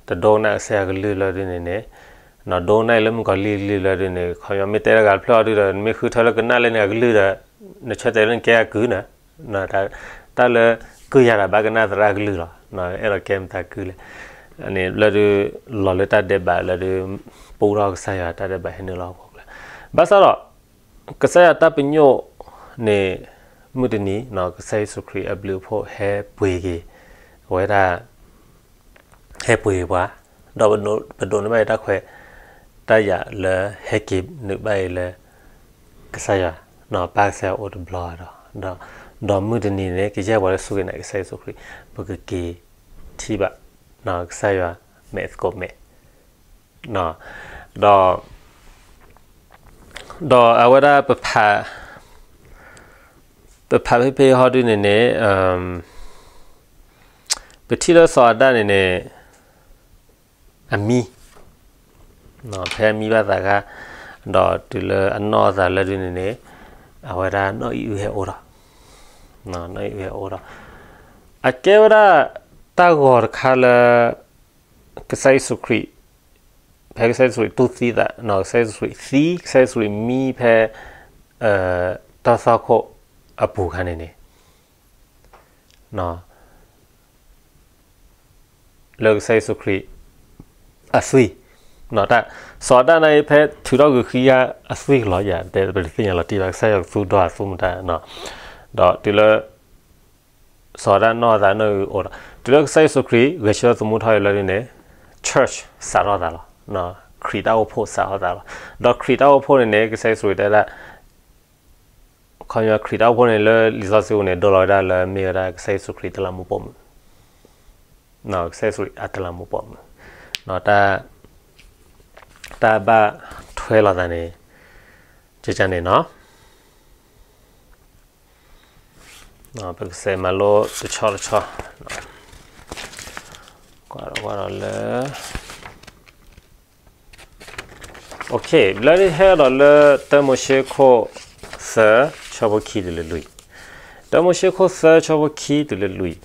တဒိကနၣ်ကစၢ်ယွၤကလုၢ်လၢဒ်န့ၣ်န့ၣ် ဒိကနၣ်လၢမုၣ်ကီၤလံၢ်ကလုၢ်လၢဒ်န့ၣ် ခီပညီမ့ၢ်တဲလၢဂၤတဖျၢၣ်အီၤဒုဒီး နမ့ၢ်ဃုထၢလၢကနၣ်လၢန့ၣ်အကလုၢ်ဒီး နဆၢတဲာ်လၢနကဲအကုၢ်နၤ တၢ်လၢကုၢ်ယၤတၢ်ဘၣ်ကနၣ်သရၣ်ကလုၢ်လီၤ အဲၣ်ဒိးကဲမတၤကုၢ်လဲၣ် န့ၣ်လၢဒု လီၤလၢတၢ်ဒဲးဘးလၢဒု ပူထီၣ်ကစၢ်ယွၤတၢ်ဒဲးဘးဟဲနုာ်လီၤဟီၣ်ခိၣ်ချၢ ဘၣ်ဆၣ်ဒီး ကစၢ်ယွၤတၢ်ပညိၣ်န့ၣ် မုၢ်တနံၤ ကစၢ်ယ့ၣ်ၡူးခရံာ်အဘျုးအဖှိၣ်ဟဲပှ့ၤက့ၤ အဝဲဒၣ် ဟဲပှ့ၤပှၤ ဒီးပဒိးန့ၢ်ဘၣ်အံၤတၢ်ခွဲး တၢ်ယာ်လၢဟဲက့ၤနုာ်ဘၣ်အံၤလၢ ကစၢ်ယွၤ ပၢ်ကစၢ်ယွၤအိၣ်တဘျီဒီး ဒီးမုၢ်တနံၤန့ၣ် ကယဲၢ်ပှၤလၢစူၢ်က့ၤနာ်က့ၤ ကစၢ်ယ့ၣ်ၡူးခရံာ် ပကက့ၤထံၣ်ဘၣ် ကစၢ်ယွၤမဲာ်သကိးမဲာ် ဒီး ဒီးအဝဲဒၣ်ပဖး ပဖးဖဲဖဲဟီဒုန့ၣ်န့ၣ် ပထံၣ်လၢစီၤအၤဒၣ်န့ၣ်န့ၣ် အမံ ဖဲအမံဘၣ်သးခါ ဒီးတုၤလၢအနီၢ်သးလၢဒုန့ၣ်န့ၣ် အဝဲဒၣ်နီၢ်အံၣ်အုၣ်ဟဲအိၣ်ဒီး နီၢ်အံၣ်အုၣ်ဟဲအိၣ်ဒီး အကဲဝဲဒၣ် တၢ်ဂီၤတခါလၢ ကစၢ်ယ့ၣ်ၡူးခရံာ် ဖဲကစၢ်ယ့ၣ်ၡူးခရံာ်တူၢ်သံသး ကစၢ်ယ့ၣ်ၡူးခရံာ်သံ ကစၢ်ယ့ၣ်ၡူးခရံာ်မံဖဲ တၢ်သွၣ်ခိၣ်အပူၤခါန့ၣ်န့ၣ် လၢကစၢ်ယ့ၣ်ၡူးခရံာ်အသွံၣ်, စီၤအၤဒၣ်န့ၣ်ဖဲထုးထီၣ်ဂုာ်ခံဂၤအသွံၣ်လီၤယၤ တဲပတသ့ၣ်ညါလီၤတံၢ်ဘၣ် ကစၢ်ယွၤကသူၣ်ဒီးအသူၣ်မတၤ, ဒီးတုၤလၢ စီၤအၤဒၣ်နီၢ်သးနီၢ်အုးအိၣ်ဒီး တုၤလၢကစၢ်ယ့ၣ်ၡူးခရံာ် ဂဲၤဆၢထၢၣ်သမူထီၣ်အံၤလၢဒ်န့ၣ် church စးထီၣ်သးလီၤ, ခရံာ်တၢ်အိၣ်ဖှိၣ်စးထီၣ်သးလီၤ, ဒီးခရံာ်တၢ်အိၣ်ဖှိၣ်န့ၣ်န့ၣ် ကစၢ်ယ့ၣ်ၡူးခရံာ်တဲဒၣ် ခီပညီခရံာ်တၢ်အိၣ်ဖှိၣ်န့ၣ်လၢလံာ်စီဆှံပူၤန့ၣ် ဒိလီၤဝဲဒၣ်လၢမ့ၢ်ဝဲဒၣ်ကစၢ်ယ့ၣ်ၡူးခရံာ်တလးမူးပိာ်မုၣ်, ကစၢ်ယ့ၣ်ၡူးခရံာ်အတလးမူးပိာ်မုၣ်, တၢ်ဘၣ်ထွဲလိာ်သးန့ၣ် ကန့ၣ်နီၤ ပကစဲးမၤလိတဆီတဆီ, ကွၢ်ဒီးကွၢ်ဒီးလၢ လၢဟဲဒီးလၢ တၢမိၤၡ့ခိၣ်သၢ ဆၢဖိခံတုၤလၢလွံၢ်, တၢမိၤၡ့ခိၣ်သၢ ဆၢဖိခံတုၤလၢလွံၢ်,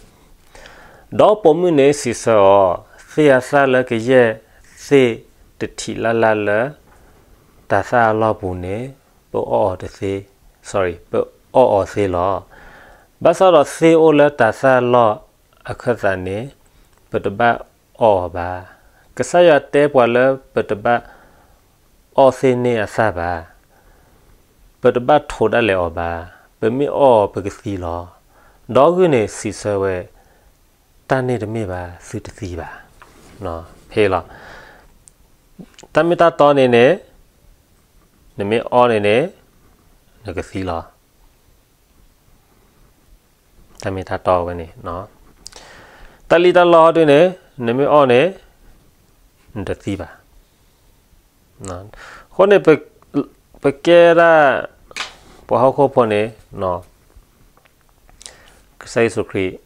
ဒီးပိာ်မုၣ်န့ၣ်စံးဆၢအီၤ, သ့ၣ်အသၣ်လၢကယဲၢ်သ့ၣ်တထံးလၢ်လၢ်လၢ တၤသၣ်အလီၢ်ပူၤန့ၣ် ပအီၣ်အီၤတသ့, sorry ပအီၣ်အီၤသ့လီၤ. ဘၣ်ဆၣ်ဒီးသ့ၣ်အိၣ်လၢတၤသၣ်လီၢ်အခၢၣ်သးန့ၣ် ပတဘၣ်အီၣ်အီၤဘၣ်. ကစၢ်ယွၤတဲပှၤလၢပတဘၣ်အီၣ်သ့ၣ်န့ၣ်အသၣ်ဘၣ်. ပတဘၣ်ထိးဒၣ်လဲာ်အီၤဘၣ်. ပမ့ၢ်အီၣ်အီၤပကသံလီၤ. ဒီးဂုၢ်န့ၣ်စံးဆၢဝဲ, တၢ်န့ၣ်တမ့ၢ်ဘၣ်, သုတသံဘၣ်. ဖဲလီၤ. တၢ်မ့ၢ်တၢ်တီန့ၣ်န့ၣ်, နမ့ၢ်အီၣ်န့ၣ်န့ၣ်, နကသံလီၤ. တၢ်မ့ၢ်တၢ်တီဝဲန့ၣ်, တၢ်လံၣ်တၢ်လီဟီဒုန့ၣ်, နမ့ၢ်အီၣ်န့ၣ်, နတသံဘၣ်. အဃိန့ၣ်, ပကဲဒၣ် ပှၤဟီၣ်ခိၣ်ဖိန့ၣ်, ကစၢ်ယ့ၣ်ၡူးခရံာ်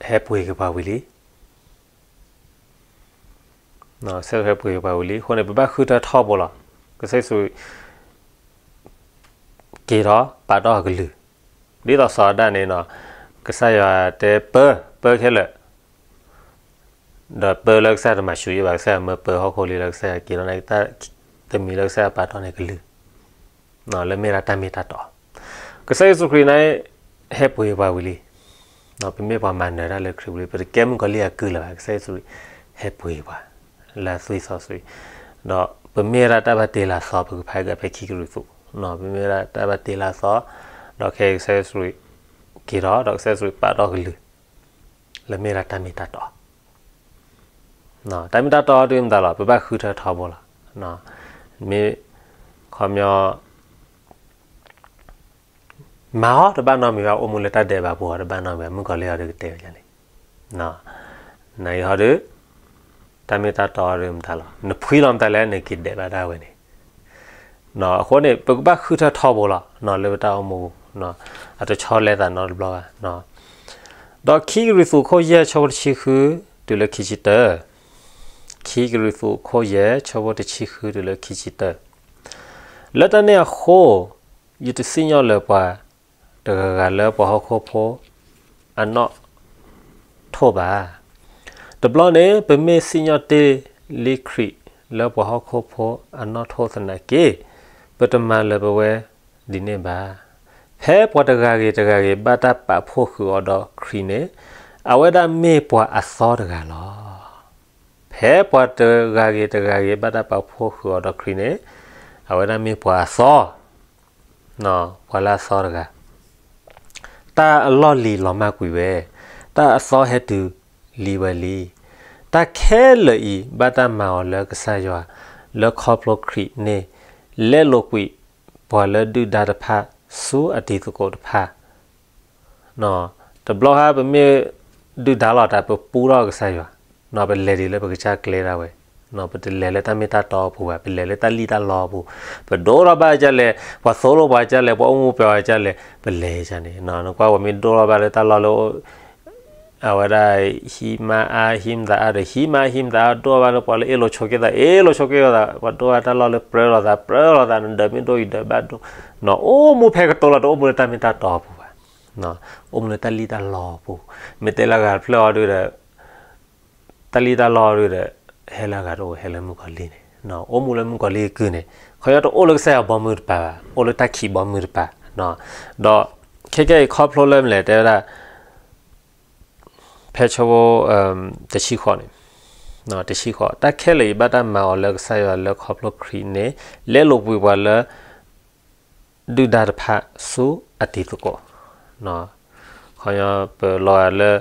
ဟဲပှ့ၤက့ၤပှၤဝံၤလံ. ကစၢ်ယ့ၣ်ၡူးဟဲပှ့ၤက့ၤပှၤဝံၤလံ. အဃိန့ၣ် ပဘၣ်ဃုထၢထီဘိလီၤ. ကစၢ်ယ့ၣ်ၡူး က့ၤဒီးပာ်တီၢ်အကလုၢ်, ဒ်သိးစီၤအၤဒၣ်န့ၣ်, ကစၢ်ယွၤတဲပၢ, ပၢခဲလၢာ်, ဒီးပၢလၢကစၢ်ယွၤတမၤဆူးအံၤဘၣ်, ကစၢ်ယွၤမၢပၢဟီၣ်ခိၣ်လံလၢကစၢ်ယွၤက့ၤလီၤန့ၣ်, တမံၤလၢကစၢ်ယွၤပာ်တီၢ်န့ၣ်ကလုၢ်, လၢမ့ၢ်ဒၣ်တၢ်မ့ၢ်တၢ်တီ. ကစၢ်ယ့ၣ်ၡူးခရံာ်န့ၣ် ဟဲပှ့ၤပှၤဝံၤလံ. ပမ့ၢ်ပှၤမၤနၢၤတၢ်လၢခရံာ်ပူၤလံ, ပတကဲမုၣ်ကီၤလံၢ်အကုၢ်လၢၤဘၣ်. ကစၢ်ယ့ၣ်ၡူးခရံာ် ဟဲပှ့ၤပှၤ လၢသွံၣ်စီဆှံ, ဒီးပမ့ၢ်ဝဲဒၣ်တၢ်ဘၣ်တ့လၤသီ, ပကဖးကဖဲခံကရံၣ်သူး, ပမ့ၢ်ဝဲဒၣ်တၢ်ဘၣ်တ့လၤသီ, ဒီးခဲအံၤကစၢ်ယ့ၣ်ၡူးခရံာ်က့ၤထီၣ်, ဒီးကစၢ်ယ့ၣ်ၡူးခရံာ်ပာ်တီၢ်ကလုၢ်, လၢမ့ၢ်ဒၣ်တၢ်မ့ၢ်တၢ်တီ. တၢ်မ့ၢ်တၢ်တီဒုးမတၤလီၤ, ပဘၣ်ဃုထၢထီဘိလီၤ. မ့ၢ်ခီပညီ မၤအီၤတဘၣ်နီတမံၤဘၣ်, အိၣ်မူလၢတၢ်ဒဲးဘးပူၤအီၤတဘၣ်နီတမံၤဘၣ်, မုၣ်ကီၤလံၢ်အီၤဒုးကတဲဝဲဒ်န့ၣ်. နအံၤဟီဒုး, တၢ်မ့ၢ်တၢ်တီဒုးမတၤလီၤ, နဖှံလီၤမတၤလဲၣ်, နက့ၤဒဲးဘၣ်ဒၣ်ဝဲန့ၣ်. အဃိန့ၣ် ပကဘၣ်ဃုထၢထီဘိလီၤ, လၢပတၢ်အိၣ်မူ, အတဆီလဲသးနီတဘျီဘၣ်. ဒီးခံကရံၣ်သူးခိၣ်ယဲၢ်ဆၢဖိတဆံဃုတုၤလၢခံဆံတၢ, ခံကရံၣ်သူးခိၣ်ယဲၢ်ဆၢဖိတဆံဃုတုၤလၢခံဆံတၢ, လၢတၢ်န့ၣ်အဃိ, ယတစံၣ်ညီၣ်လၢၤပှၤတဂၤဂၤလၢပှၤဟီၣ်ခိၣ်ဖိအနီၣ်ထိၣ်ဘၣ်. တဘျီန့ၣ် ပမ့ၢ်စံၣ်ညီၣ်တ့ၢ်လံခရံာ်လၢပှၤဟီၣ်ခိၣ်ဖိအနီၣ်ထိၣ်သနာ်က့, ပတမၤလၢၤပဝဲဒ်န့ၣ်ဘၣ်. ဖဲပှၤတဂၤဂ့ၤတဂၤဂ့ၤဘၣ်တၢ်ပာ်ဖှိၣ်ဃုာ်အီၤဒီးခရံာ်န့ၣ်, အဝဲဒၣ်မ့ၢ်ပှၤအသီတဂၤလီၤ. ဖဲပှၤတဂၤဂ့ၤတဂၤဂ့ၤဘၣ်တၢ်ပာ်ဖှိၣ်ဃုာ်အီၤဒီးခရံာ်န့ၣ်, အဝဲဒၣ်မ့ၢ်ပှၤအသီ, ပှၤလၢအသီတဂၤ. တၢ်အလီၢ်လံၤလီၤမၢ်ကွံာ်ဝဲ, တၢ်အသီဟဲတုၤလံဝဲလံ. တၢ်ခဲလၢာ်အံၤ ဘၣ်တၢ်မၤအီၤလၢကစၢ်ယွၤ, လၢခီဖျိခရံာ်န့ၣ်, လဲလိာ်ကွံာ်ပှၤလၢဒုၣ်ဒါတဖၣ်ဆူအတံၤသကိးတဖၣ်. တဘျီဟါပမ့ၢ်ဒုၣ်ဒါလီၤတၢ် ပပူထီၣ်ကစၢ်ယွၤ, ပလဲၤဒ်လၢပကစၢ်ကျဲဒၣ်ဝဲ, ပတလဲၤလၢတၢ်မ့ၢ်တၢ်တီအပူၤဘၣ်, ပလဲၤလၢတၢ်လံၣ်တၢ်လီအပူၤ, ပဒိၣ်ထီၣ်ဘၣ်ကလဲၣ်, ပှၤသိၣ်လိပှၤကလဲၣ်, ပှၤအိၣ်မူပှဲၤပှၤကလဲၣ်, ပလဲၤန့ၣ်, နကွၢ်ပှၤမ့ၢ်ဒိၣ်ထီၣ်ဘၣ်လၢတၢ်လီၢ်လၢ အဝဲဒၣ်ဟံးမါအါဟံးမသးအါဒီး ဟံးမါဟံးမသးအါ ဒိၣ်ဘၣ်လၢပှၤလၢအ့ၣ်လိာ်ဆိးက့သး အ့ၣ်လိာ်ဆိးက့သး, ပှၤဒိၣ်ဘၣ်တၢ်လီၢ်လၢပြၢလိာ်သး ပြၢလိာ်သး, နဒၢးမ့ၢ်ဒိၣ်အံၤဒၢးဘၣ်ဒိၣ်, နအိၣ်မူဖဲကတိၤလီၤ တအိၣ်မူလၢတၢ်မ့ၢ်တၢ်တီအပူၤဘၣ်, အိၣ်မူလၢတၢ်လံၣ်တၢ်လီအပူၤ, မ့ၢ်တဲလၢအဂၤတဖျၢၣ်အီၤဒုးဒီး တၢ်လံၣ်တၢ်လီဒုးဒီး ဟဲလၢအဂၤတအိၣ် ဟဲလၢမုၣ်ကီၤလံၢ်န့ၣ်, အိၣ်မူလၢမုၣ်ကီၤလံၢ်အကုၢ်န့ၣ်, ခီဖျိတအိၣ်လၢကစၢ်ယွၤဘီမုၢ်တပၤဘၣ်, အိၣ်လၢတၢ်ခံးဘီမုၢ်တပၤ, ဒီးခဲကဲအံၤခီဖျိလၢမနုၤလဲၣ် တဲဝဲဒၣ် ဖဲဆၢဖိ တဆံဃိးန့ၣ်, တဆံဃိး, တၢ်ခဲလၢာ်အံၤဘၣ်တၢ်မၤအီၤလၢကစၢ်ယွၤလၢခီဖျိခရံာ်န့ၣ် လဲလိာ်ကွံာ်ပှၤလၢ ဒုၣ်ဒါတဖၣ်ဆူအတံၤသကိး. ခီပညီပလီၤဂာ်လၢ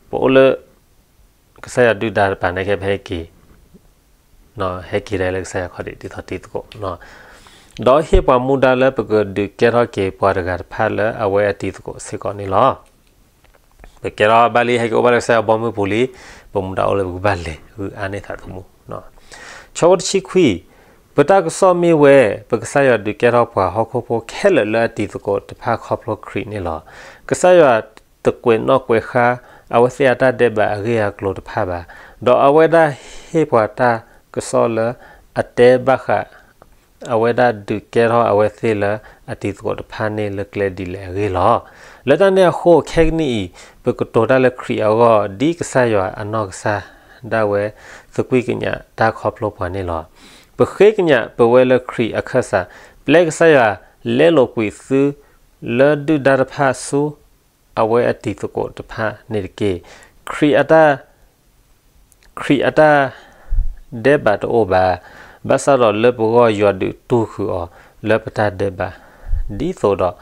ပအိၣ်လၢ ကစၢ်ယွၤဒုၣ်ဒါတပၤန့ၣ် ကဲပဟဲက့ၤ ဟဲက့ၤဒၣ်လၢကစၢ်ယွၤခီၣ်ဒံး ဒ်သိးတံၤသကိး, ဒီးဟ့ၣ်ပှၤမူဒါလၢပကဒုးကဲထီၣ်က့ၤပှၤတဂၤတဖၣ်လၢအဝဲအတံၤသကိးစ့ၢ်ကီးန့ၣ်လီၤ. ပကဲထီၣ်ဘၣ်လံ ဟဲက့ၤအိၣ်ဘၣ်လၢကစၢ်ယွၤဘီမုၢ်ပူၤလံ, ပမူဒါအိၣ်လၢပကဘၣ်လဲၤဂုာ်အါန့ၢ်သးသမူ. ဆၢဖိတဆံခွံ, ပတၢ်ကစီၣ်မ့ၢ်ဝဲ ပကစၢ်ယွၤဒုးကဲထီၣ်ပှၤဟီၣ်ခိၣ်ဖိခဲလၢာ်လၢအတံၤသကိးတဖၣ်ခီဖျိခရံာ်န့ၣ်လီၤ. ကစၢ်ယွၤတကွဲးနီၣ်ကွဲးဃါ အဝဲသ့ၣ်အတၢ်ဒဲးဘးအဂ့ၢ်အကျိၤတဖၣ်ဘၣ်, ဒီးအဝဲဒၣ်ဟ့ၣ်ပှၤတၢ်ကစီၣ်လၢအတဲဘၣ်ဃး အဝဲဒၣ်ဒုးကဲထီၣ်အဝဲသ့ၣ်လၢအတံၤသကိးတဖၣ်န့ၣ်လၢကျဲဒ်လဲၣ်အဂ့ၢ်လီၤ. လၢတၢ်န့ၣ်အဃိ ခဲကနံၣ်အံၤ ပကတိၤတၢ်လၢခရံာ်အဂီၢ် ဒ်ကစၢ်ယွၤအနီၢ်ကစၢ်ဒၣ်ဝဲ သကွံၢ်ကညးတၢ်ခီဖျိပှၤန့ၣ်လီၤ. ပဃ့ကညးပဝဲလၢခရံာ်အခၢၣ်စး ပျဲကစၢ်ယွၤလဲလိာ်ကွံာ်သု လၢဒုၣ်ဒါတဖၣ်ဆူ အဝဲအတံၤသကိးတဖၣ်န့ၣ်တက့ၢ်. ခရံာ်အတၢ် ခရံာ်အတၢ်ဒဲးဘးတအိၣ်ဘၣ်, ဘၣ်ဆၣ်ဒီးလၢပဂီၢ်ယွၤဒုးတူၢ်ဃုာ်အီၤလၢပတၢ်ဒဲးဘး, ဒ်သိးဒီး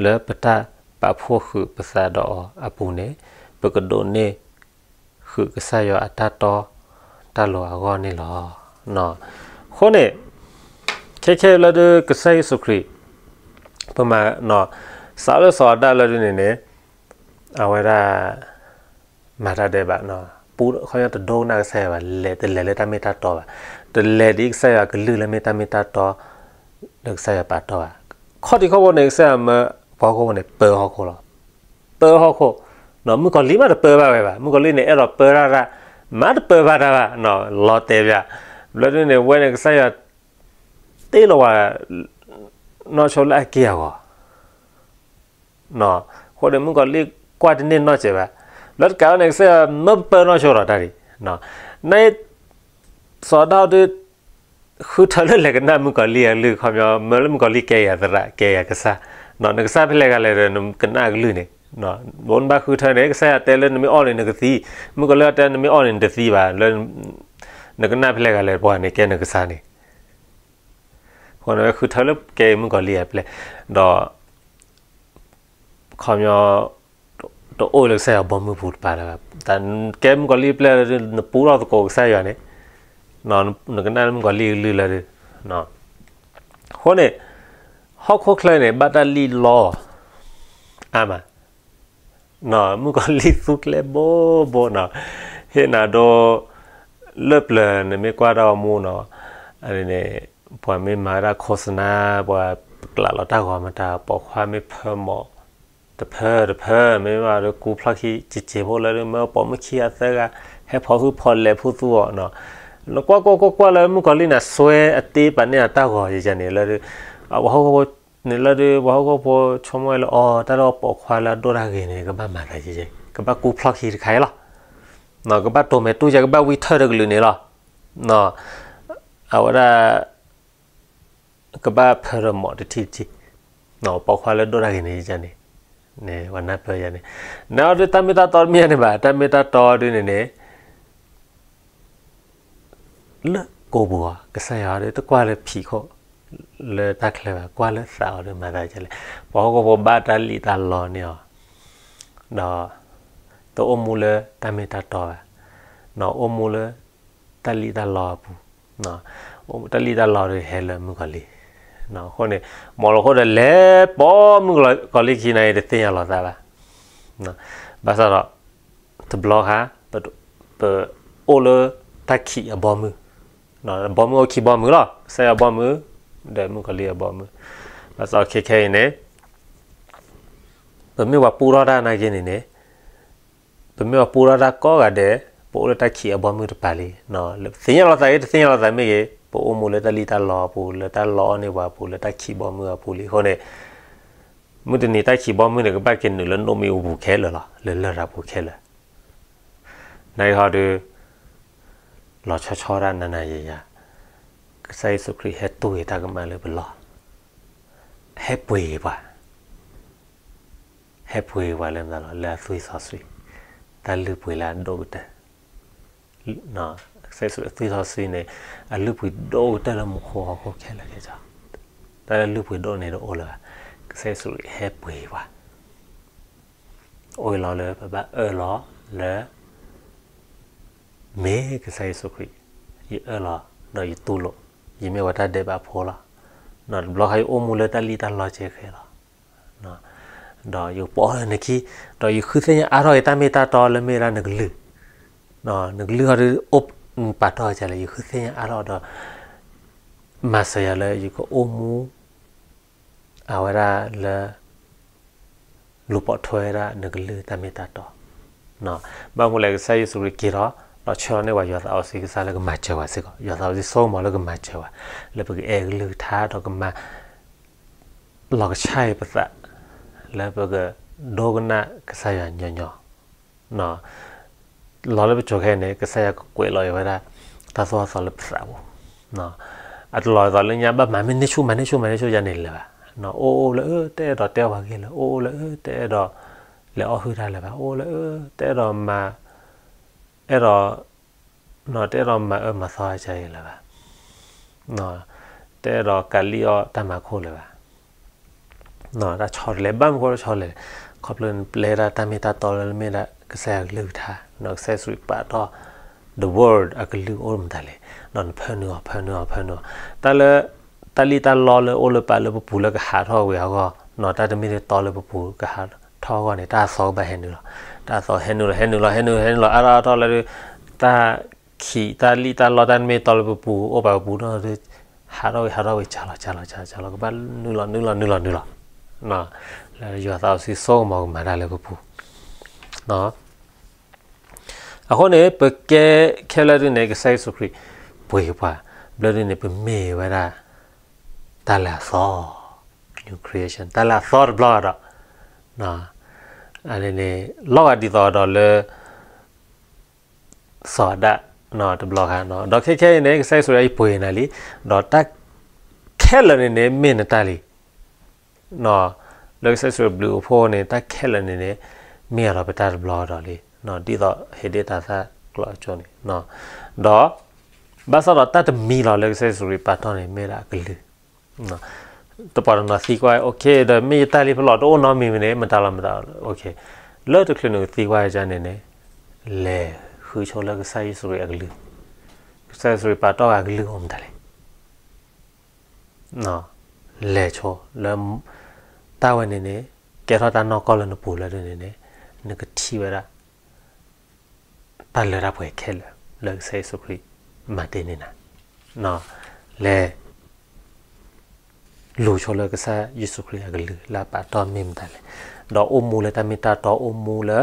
လၢပတၢ်ပာ်ဖှိၣ်ဃုာ်ပသးဒီးအီၤအပူၤန့ၣ် ပကဒိးန့ၢ်ဃုာ်ကစၢ်ယွၤအတၢ်တီတၢ်လိၤအဂီၢ်န့ၣ်လီၤ. အဃိန့ၣ် ခဲခဲလၢဒုးကစၢ်ယ့ၣ်ၡူးခရံာ် ပမၤ စးလၢစီၤအၤဒၣ်လၢဒုးန့ၣ်န့ၣ် အဝဲဒၣ် မၤတၢ်ဒဲးဘး, ပူခီပညီတဒိကနၣ်ကစၢ်ယွၤဘၣ်, လဲၤတလဲၤလၢတၢ်မ့ၢ်တၢ်တီဘၣ်, တလဲၤဒ်ကစၢ်ယွၤကလုၢ်လၢမ့ၢ်တၢ်မ့ၢ်တၢ်တီ လၢကစၢ်ယွၤပာ်တီဘၣ်. ခီၣ်ထံးခီၣ်ဘိန့ၣ် ကစၢ်ယွၤမၢပှၤဟီၣ်ခိၣ်ဖိန့ၣ် ပၢဟီၣ်ခိၣ်လီၤ. ပၢဟီၣ်ခိၣ်, မုၣ်ကီၤလံၢ်မးတပၢဘၣ်ဝဲဘၣ်, မုၣ်ကီၤလံၢ်န့ၣ် အဲၣ်ဒိးပၢတၢ်တၢ်, မးတပၢဘၣ်တၢ်ဘၣ်, လီၤတဲာ်ဘၣ်. ဘျီဒုးန့ၣ် ဝဲန့ၣ်ကစၢ်ယွၤ တ့လီၤဝဲ နီၢ်ဆိလၢအက့ၢ်အဂီၤ အဃိန့ၣ် မုၣ်ကီၤလံၢ်ကွၢ်တန့ၢ်နီတစဲးဘၣ်. လၢတကးဝဲန့ၣ် ကစၢ်ယွၤမၢပၢနီၢ်ဆိဒီးတၢ်ဒံး, န စီၤဒၣ်ဒုး ဃုထၢလၢလဲၤကနၣ်မုၣ်ကီၤလံၢ်အကလုၢ်, ခီပညီ မၢလၢမုၣ်ကီၤလံၢ်ကဲယၤသရၣ် ကဲယၤကစၢ်, နကစၢ်ဖဲလဲၣ်ဂၤလဲၣ်ဒီး နကနၣ်အကလုၢ်န့ၣ်, ဘိးနဘၣ်ဃုထၢန့ၣ် ကစၢ်ယွၤတဲလၢနမ့ၢ်အီၣ်န့ၣ်နကသံ, မုၣ်ကီၤလံၢ်တဲနမ့ၢ်အီၣ်န့ၣ်နတသံဘၣ်, လၢ နကနၣ်ဖဲလဲၣ်ဂၤလဲၣ် ပှၤန့ၣ်ကဲနကစၢ်န့ၣ် အဃိန့ၣ် ဝဲဃုထၢလၢကဲမုၣ်ကီၤလံၢ်အပျဲၢ်, ဒီး ခီပညီ တအိၣ်လၢကစၢ်ယွၤဘီမုၢ်ပူၤတပၤလၢၤဘၣ်. တၢ်ကဲမုၣ်ကီၤလံၢ်အပျဲၢ်လၢ နပူထီၣ်သကိးကစၢ်ယွၤန့ၣ်, နကနၣ်လၢမုၣ်ကီၤလံၢ်အကလုၢ်လၢဒုး, အဃိန့ၣ် ဟီၣ်ခိၣ်ချၢန့ၣ် ဘၣ်တၢ်လံၣ်လီအါမး မုၣ်ကီၤလံၢ်သူကျဲဘိဘိနီၤ, ဟ့ၣ်နၤဒိ လၢပျၢၤနမ့ၢ်ကွၢ်တၢ်ဂီၤမူနီၤ, န့ၣ် ပှၤမ့ၢ်မၤဝဲဒၣ်ခိၣ်စနါ ပှၤကျးလီၤတၢ်ဂီၤမတၤ ပိာ်ခွါမ့ၢ်ဖၢမီၣ် တဖၢတဖၢ မ့ၢ်ဘၣ်ဒီးကူဖျီၣ်ခံ စံးစံးဖိလၢဒုး မၢပိာ်မုၣ်ခံဂၤသၢဂၤ ဟဲဖီၣ်ဟုဖီၣ်လဲၤဖိသူအီၤနီၤ, နကွၢ်ကွၢ်ကွၢ်ကွၢ်လၢမုၣ်ကီၤလံၢ်န့ၣ် စွဲအတ့ပာ်န့ၢ်အတၢ်ဂီၤယယန့ၣ်လၢဒုး ပှၤဟီၣ်ခိၣ်ဖိန့ၣ်လၢဒုး ပှၤဟီၣ်ခိၣ်ဖိဆိကမိၣ်ဝဲလၢအီၤ တၢ်လၢပိာ်ခွါလၢအဒိၣ်တၢ်ဂ့ၤန့ၣ် ကဘၣ်မၤသးယယ ကဘၣ်ကူဖျီၣ်ခံတခါအံၤလီၤ, ကဘၣ်တိၢ်မဲာ်တူၢ်ယၤ ကဘၣ်ဝံထၢၣ်တကလုာ်န့ၣ်လီၤ, အဝဲဒၣ် ကဘၣ်ဖၢဒီးမီၣ်တထံၣ်တထံၣ်, ပိာ်ခွါလၢဒိၣ်တၢ်ဂ့ၤန့ၣ်ယန့ၣ်, ပှၤနၢ်ပၢၢ်ယၤန့ၣ်, နအီၤဒုးတၢ်မ့ၢ်တၢ်တီတမ့ၢ်န့ၣ်ဘၣ်, တၢ်မ့ၢ်တၢ်တီဒုးန့ၣ်န့ၣ် လၢကိာ်ပူၤအီၤ ကစၢ်ယွၤဒုးတကွၢ်လၢဖံးခိၣ် လၢတၢ်ချၢဘၣ်, ကွၢ်လၢသးအီၤဒုးမၤသးဒ်လဲၣ်, ပှၤဟီၣ်ခိၣ်ဖိဘၣ်တၢ်လံၣ်တၢ်လီန့ၢ်အီၤ, ဒီး တအိၣ်မူလၢတၢ်မ့ၢ်တၢ်တီဘၣ်, အိၣ်မူလၢ တၢ်လံၣ်တၢ်လီအပူၤ, တၢ်လံၣ်တၢ်လီဒုးဟဲလၢမုၣ်ကီၤလံၢ်, အဃိန့ၣ် မ်လီၤဃိဒီးလဲၤပိာ်မုၣ်ကီၤလံၢ်ခံနၤအံၤတသ့ၣ်ညါလီၤသးဘၣ်, ဘၣ်ဆၣ်ဒီး တဘျီဃီ ပအိၣ်လၢတၢ်ခံးအဘီမုၢ်, ဘီမုၢ်အိၣ်ခံဘီမုၢ်လီၤ, ကစၢ်ယွၤဘီမုၢ် ဒီးမုၣ်ကီၤလံၢ်အဘီမုၢ်, ဘၣ်ဆၣ်ခဲခဲအံၤန့ၣ် ပမ့ၢ်ပှၤပူထီၣ်တၢ်နာ်က့န့ၣ်န့ၣ် ပမ့ၢ်ပှၤပူထီၣ်တၢ်ကိးဂၤဒဲး ပအိၣ်လၢတၢ်ခံးအဘီမုၢ်တပၤလံ, သ့ၣ်ညါလီၤသးဂ့ၤ တသ့ၣ်ညါလီၤသးမ့ၢ်ဂ့ၤ ပအိၣ်မူလၢတၢ်လံၣ်တၢ်လီအပူၤ လၢတၢ်လီအီၣ်န့ၢ်ပှၤအပူၤ လၢတၢ်ခံးဘီမုၢ်အပူၤလံအဃိန့ၣ်, မုၢ်တနံၤတၢ်ခံးဘီမုၢ်န့ၣ် ကဘၣ်က့ၤနုာ်လၢနိၣ်မ့ၣ်အူပူၤခဲလၢာ်လီၤ, လၢလရာ်ပူၤခဲလၢာ်, နဟီဒုး လီၤဆီဆီဒၣ်နၤနၤယယၤ, ကစၢ်ယ့ၣ်ၡူးခရံာ်ဟဲတူၢ်ဂ့ၤတၢ်ကမၣ်လၢပလီၢ်, ဟဲပှ့ၤပှၤ, ဟဲပှ့ၤပှၤလၢမတၤလီၤ, လၢအသွံၣ်စီဆှံ, တၢ်လုၢ်ပှ့ၤလၢအဒိၣ်ကတၢၢ်, ကစၢ်ယ့ၣ်ၡူးအသွံၣ်စီဆှံန့ၣ် အလုၢ်ပှ့ၤဒိၣ်ကတၢၢ်လၢမူခိၣ်ဟီၣ်ခိၣ်ခဲလၢာ်ခဲဆ့, တၢ်လုၢ်ပှ့ၤဒိၣ်န့ၣ်တအိၣ်လၢၤဘၣ်, ကစၢ်ယ့ၣ်ၡူးခရံာ်ဟဲပှ့ၤပှၤ အိၣ်လီၤလၢပဘၣ်အၢၣ်လီၤလၢ မ့ၢ်ကစၢ်ယ့ၣ်ၡူးခရံာ်, ယအၢၣ်လီၤဒီးယတူၢ်လိာ်, ယမ့ၢ်ဝဲတၢ်ဒဲးဘးဖိလီၤ. တဘျီဃီယအိၣ်မူလၢတၢ်လံၣ်တၢ်လီကဲဃဲလီၤ. ဒီးယပိာ်နခံ, ဒီးယဃုသ့ၣ်ညါအါထီၣ်က့ၤတၢ်မ့ၢ်တၢ်တီလၢမ့ၢ်ဝဲဒၣ်နကလုၢ်, နကလုၢ်ဟီဒ်အိၣ်ပာ်တီၢ်ကလဲၣ်, ယဃုသ့ၣ်ညါအါထီၣ်ဒီး မၤစၢၤယၤလၢယကအိၣ်မူ အဝဲဒၣ်လၢ လူၤပိာ်ထွဲဝဲဒၣ်နကလုၢ်တၢ်မ့ၢ်တၢ်တီ, ဘၣ်မနုၤလဲၣ် ကစၢ်ယ့ၣ်ၡူးခရံာ်က့ၤထီၣ်, ဒီးဆှၢလီၤန့ၢ်ပှၤယွၤသးစီဆှံကစၢ်လၢကမၤစၢၤပှၤစ့ၢ်ကီး, ယွၤသးစီဆှံဆိကမိၣ်လၢကမၤစၢၤပှၤ, လၢပကအဲၣ်ကလုၢ်ကထါဒီးကမၤ လီၤကဆှၣ်အံၤပသး, လၢပကဒိကနၣ်ကစၢ်ယွၤညီညီ လီၤလၢပစိၤခဲအံၤန့ၣ် ကစၢ်ယွၤကကွဲးလီၤအံၤဝဲဒၣ် တၢ်သိၣ်တၢ်သီလၢပသးပူၤ, အတလီၤသိးလၢညါဘၣ်မၤမ့ၢ်န့ၢ်ဆူၣ်မၤန့ၢ်ဆူၣ်မၤန့ၢ်ဆူၣ်ယၤန့ၣ်လၢၤဘၣ်, အိၣ်အိၣ်လၢအၢ တအဲၣ်ဒိးတဲပှၤဂ့ၢ်လၢၤ, အိၣ်အိၣ်လၢအၢ တအဲၣ်ဒိး လဲၤအီၣ်ဟုၣ်တၢ်လၢၤဘၣ်, အိၣ်လၢအၢ တအဲၣ်ဒိးမၤ အဲၣ်ဒိး တအဲၣ်ဒိးမၤအၢမၤသီအကါအံၤလၢၤဘၣ်, တအဲၣ်ဒိးကးလံၣ်အီၣ်တၢ်မၤခိၣ်လၢၤဘၣ်, တၢ်ဆီတလဲ ဘၣ်မနုၤဃိတၢ်ဆီတလဲ, ခီဖျိပျဲဒၣ်တၢ်မ့ၢ်တၢ်တီလၢမ့ၢ်ဒၣ် ကစၢ်ယွၤကလုၢ်ကထါ, ကစၢ်ယ့ၣ်ၡူးခရံာ်ပာ်တီၢ် the word အကလုၢ်အိၣ်မတၤလဲၣ်, နဖၢနုာ်အီၤ ဖၢနုာ်အီၤ ဖၢနုာ်အီၤ, တၢ်လၢ တၢ်လံၣ်တၢ်လီလၢအိၣ်လၢပာ်လၢပပူၤလၢကဟးထီၣ်ဝံၤအဂီၢ်, တၢ်တမ့ၢ်တတီလၢပပူၤကဟးထီၣ်အဂီၢ်န့ၣ် တၢ်အသီကဘၣ်ဟဲနုာ်လီၤ, တၢ်အသီဟဲနုာ်လီၤ ဟဲနုာ်လီၤ ဟဲနုာ်လီၤ ဟဲနုာ်လီၤ အါထီၣ်အါထီၣ်လၢ တၢ်ခံးတၢ်လံၣ်တၢ်လီတၢ်တမ့ၢ်တီလၢပပူၤ အိၣ်ပာ်ပပူၤဒီး ဟးထီၣ်ဝံၤ ဟးထီၣ်ဝံၤ ကၢ်လီၤ ကၢ်လီၤ ကၢ်လီၤ ကဘၣ်နုာ်လီၤ နုာ်လီၤ နုာ်လီၤ နုာ်လီၤ, လၢယွၤသးစီဆှံဆိကမိၣ်ကမၤတၢ်လၢပပူၤ, အဃိန့ၣ် ပကဲခဲလၢာ်ဒ်န့ၣ် ကစၢ်ယ့ၣ်ၡူးခရံာ် ပှ့ၤပှၤ, ဘျီဒ်န့ၣ် ပမ့ၢ်ဝဲဒၣ် တၢ်လၢအသီ, new creation တၢ်လၢအသီတဘျီဒီး, န့ၣ် လီၤဂာ်ဒ်သိးဒီးလၢ စီၤအၤဒၣ် တဘျီဃီ, ဒီးခဲခဲအံၤန့ၣ် ကစၢ်ယ့ၣ်ၡူးခရံာ်အံၤပှ့ၤနၤလံ, ဒီးတၢ်ခဲလၢာ်န့ၣ်န့ၣ် မ့ၢ်နတၢ်လံ လၢကစၢ်ယ့ၣ်ၡူးခရံာ်ဘျုးအိၣ်ဖှိၣ်န့ၣ် တၢ်ခဲလၢာ်န့ၣ်န့ၣ် မ့ၢ်အဒီးပတၢ်တဘျီဒီးလံ, ဒ်သိးဟ့ၣ်ဒ့ၣ်တၢ်သၣ်ကျီအကၠိန့ၣ်, ဒီး ဘၣ်ဆၣ်ဒီးတၢ်တမံၤလီၤလၢကစၢ်ယ့ၣ်ၡူးခရံာ်ပာ်တီၢ်န့ၣ် မ့ၢ်ဒၣ်အကလုၢ်, တပှၤတနီၤသံကွၢ် okay ဒီးမ့ၢ်ယတၢ်လံဖဲလဲၣ် တအိၣ်နီတမံၤမ့ၢ်န့ၣ် မတၤလီၤမတၤ, okay လၢတချုးနကသံကွၢ်ယၤန့ၣ်န့ၣ် လဲၤဃုဆိလၢကစၢ်ယ့ၣ်ၡူးခရံာ်အကလုၢ်, ကစၢ်ယ့ၣ်ၡူးခရံာ်ပာ်တီၢ်ဂၤကလုၢ်အိၣ်မတၤလဲၣ်, လဲၤဆိလၢ တၢ်ဝဲန့ၣ်န့ၣ် ကဲထီၣ်တၢ်နီၢ်ကီၢ်လၢနပူၤလၢဒ်န့ၣ်န့ၣ် နကထံၣ်ဝဲဒၣ် တၢ်လၢတၢ်ပှဲၤခဲလၢာ်လၢကစၢ်ယ့ၣ်ၡူးခရံာ်မၤတ့ၢ်န့ၢ်နၤ, လဲၤ လူၤဆိလၢကစၢ်ယ့ၣ်ၡူးခရံာ်အကလုၢ် လၢအပာ်တီၢ်မ့ၢ်မတၤလဲၣ်, ဒီးအိၣ်မူလၢတၢ်မ့ၢ်တၢ်တီ အိၣ်မူလၢ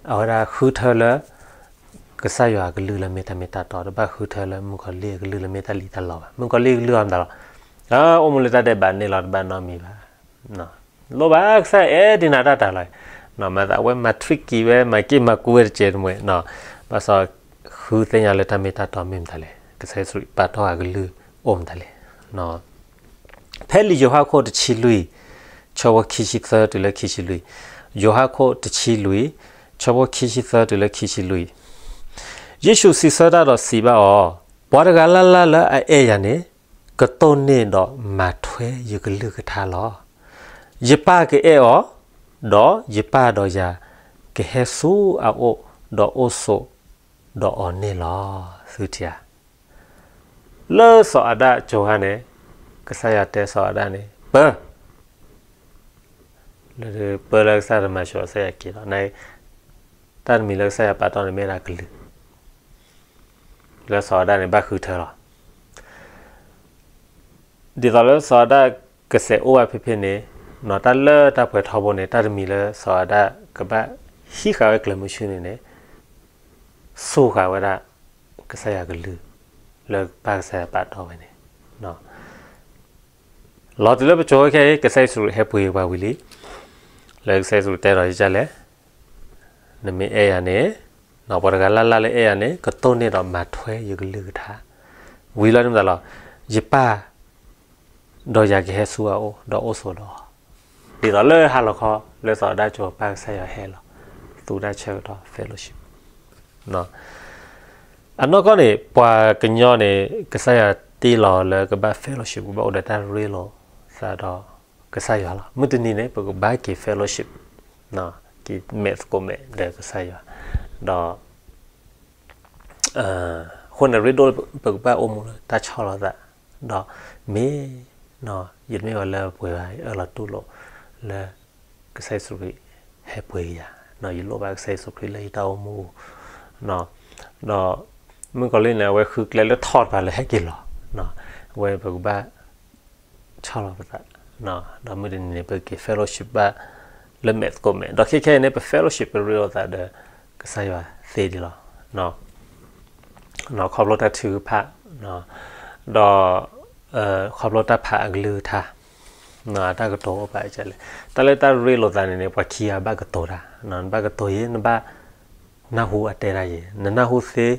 အဝဲဒၣ်ဃုထၢလၢ ကစၢ်ယွၤအကလုၢ်လၢမ့ၢ်တၢ်မ့ၢ်တၢ်တီ တဘၣ်ဃုထၢလၢမုၣ်ကီၤလံၢ်အကလုၢ်လၢမ့ၢ်တၢ်လံၣ်တၢ်လီဘၣ်. မုၣ်ကီၤလံၢ်အကလုၢ်အီၤမတၤလီၤ, အိၣ်မူလၢတၢ်ဒဲးဘးန့ၣ်လီၤ တဘၣ်နီတမံၤဘၣ်. လိၣ်ဘၣ်ကစၢ်ယွၤအဲၣ်ဒိးနၤတၢ်တၢ်လီၤ, မၤသးဝဲမၤ tricky ဝဲ မၤက့ၣ်မၤကူဝဲတကဲးတမှဲး, ဘၣ်ဆၣ်ဃုသ့ၣ်ညါလၢတၢ်မ့ၢ်တၢ်တီမ့ၢ်မတၤလဲၣ်, ကစၢ်ယ့ၣ်ၡူးခရံာ်ပာ်တီၢ်အကလုၢ်အိၣ်မတၤလဲၣ်. ဖဲလံာ်ယိၤဟၣ်ခိၣ်တဆံလွံၢ် ဆၢဖိခံဆံသၢတုၤလၢခံဆံလွံၢ်, ယိၤဟၣ်ခိၣ်တဆံလွံၢ် ဆၢဖိခံဆံသၢတုၤလၢခံဆံလွံၢ်, ယ့ၣ်ၡူးစံးဆၢတၢ်ဒီးစံးဘၣ်အီၤ, ပှၤတဂၤလၢ်လၢ်လၢအအဲၣ်ယၤန့ၣ် ကတိၢ်န့ၢ်ဒီးမၤထွဲယကလုၢ်ကထါလီၤ. ယပၢ်ကအဲၣ်အီၤ, ဒီးယပၢ်ဒီးယၤကဟဲဆူအအိၣ်, ဒီးအိၣ်ဆိးဒီးအီၤန့ၣ်လီၤ. သုထံၣ်ဧါ, လၢစီၤအၤဒၣ်ကိၤဟၣ်န့ၣ် ကစၢ်ယွၤတဲစီၤအၤဒၣ်န့ၣ် ပၢ, လၢပၢလၢကစၢ်တမၤဆှၢကစၢ်ယွၤက့ၤလီၤ. တၢ်တမံၤလၢကစၢ်ယွၤပာ်တီၢ်န့ၣ်မ့ၢ်ဒၣ်ကလုၢ် လၢစီၤအၤဒၣ်န့ၣ်ဘၣ်ဃုထၢလီၤ. ဒ်သိးလၢစီၤအၤဒၣ်ကစဲးအိၣ်ဘၣ်ဖဲဖဲန့ၣ်, တၢ်လၢတၢ်ပှဲၤထီဘိန့ၣ် တၢ်တမံၤလၢစီၤအၤဒၣ်ကဘၣ်ဟံးဃာ်ဝဲကျဲမုၢ်ဆူၣ်န့ၣ်န့ၣ် စူၢ်ဃာ်ဝဲဒၣ် ကစၢ်ယွၤကလုၢ် လၢပၢ်ကစၢ်ယွၤပာ်တီၢ်ဝဲန့ၣ်, လီၤတုၤလၢပစိၤခဲအံၤ ကစၢ်ယ့ၣ်ၡူးခရံာ်ဟဲပှ့ၤပှၤဝံၤလံ, လၢကစၢ်ယ့ၣ်ၡူးခရံာ်တဲဒီးယကလဲၣ်, နမ့ၢ်အဲၣ်ယၤန့ၣ်, ပှၤတဂၤလၢ်လၢ်လၢအဲၣ်ယၤန့ၣ် ကတိၢ်န့ၢ်ဒီးမၤထွဲယကလုၢ်ကထါ, ဝံၤလီၤန့ၣ်မတၤလီၤ, ယပၢ် ဒီးယၤကဟဲဆူအအိၣ် ဒီးအိၣ်ဆိးဒီးအီၤ, ဒ်သိးလၢဟါလီၤခီ လၢသီးဒၣ်ကၠိၤပၢ်ကစၢ်ယွၤဟဲလီၤ သူတၢ်ဆၢကတီၢ် fellowship အနီၢ်ကီၢ်န့ၣ် ပှၤကညီန့ၣ် ကစၢ်ယွၤတ့လီၤလၢကဘၣ် fellowship ကဘၣ်အိၣ်ဒီးတၢ်ရ့လိာ်သးဒီး ကစၢ်ယွၤလီၤ. မုၢ်တနံၤန့ၣ် ပကဘၣ်က့ၤ fellowship က့ၤမဲာ်သကိးမဲာ်ဒီးကစၢ်ယွၤ, ဒီး အဃိန့ၣ် ရ့ဒိၣ်ပကဘၣ်အိၣ်မူလၢတၢ်ဆီၣ်လီၤသး, ဒီးမ့ၢ် ယတမ့ၢ်ဝဲလၢပှဲၤဘၣ် အၢၣ်လီၤတူၢ်လိာ်လၢ ကစၢ်ယ့ၣ်ၡူးခရံာ်ဟဲပှ့ၤယၤ, ယလိၣ်ဘၣ်ကစၢ်ယ့ၣ်ၡူးခရံာ်လၢယတၢ်အိၣ်မူပူၤ, ဒီး မုၣ်ကီၤလံၢ်န့ၣ် အဝဲဃုကျဲလၢထီၣ်တဖၣ်လၢဟဲက့ၤလီၤ, အဝဲပကဘၣ် ဆီၣ်လီၤပသး, ဒီးမုၢ်တနံၤန့ၣ် ပက့ၤ fellowship ဘၣ်လၢမဲာ်သကိးမဲာ်, ဒီးခဲခဲအံၤန့ၣ် ပ fellowship ပရ့လိာ်သးဒီး ကစၢ်ယွၤသ့ဒံးလီၤ. ခီဖျိတၢ်ထုကဖၣ်, ဒီး ခီဖျိတၢ်ဖးအကလုၢ်ကထါ, တၢ်ကတိၤအိၣ်ပာ်ကလဲၣ်, တၢ်လၢတၢ်ရ့လိာ်သးန့ၣ်န့ၣ် ပှၤခံဂၤဘၣ်ကတိၤတၢ်, နဘၣ်ကတိၤယဲ နဘၣ်နၢ်ဟူအတဲတၢ်ယဲ, နနၢ်ဟူသ့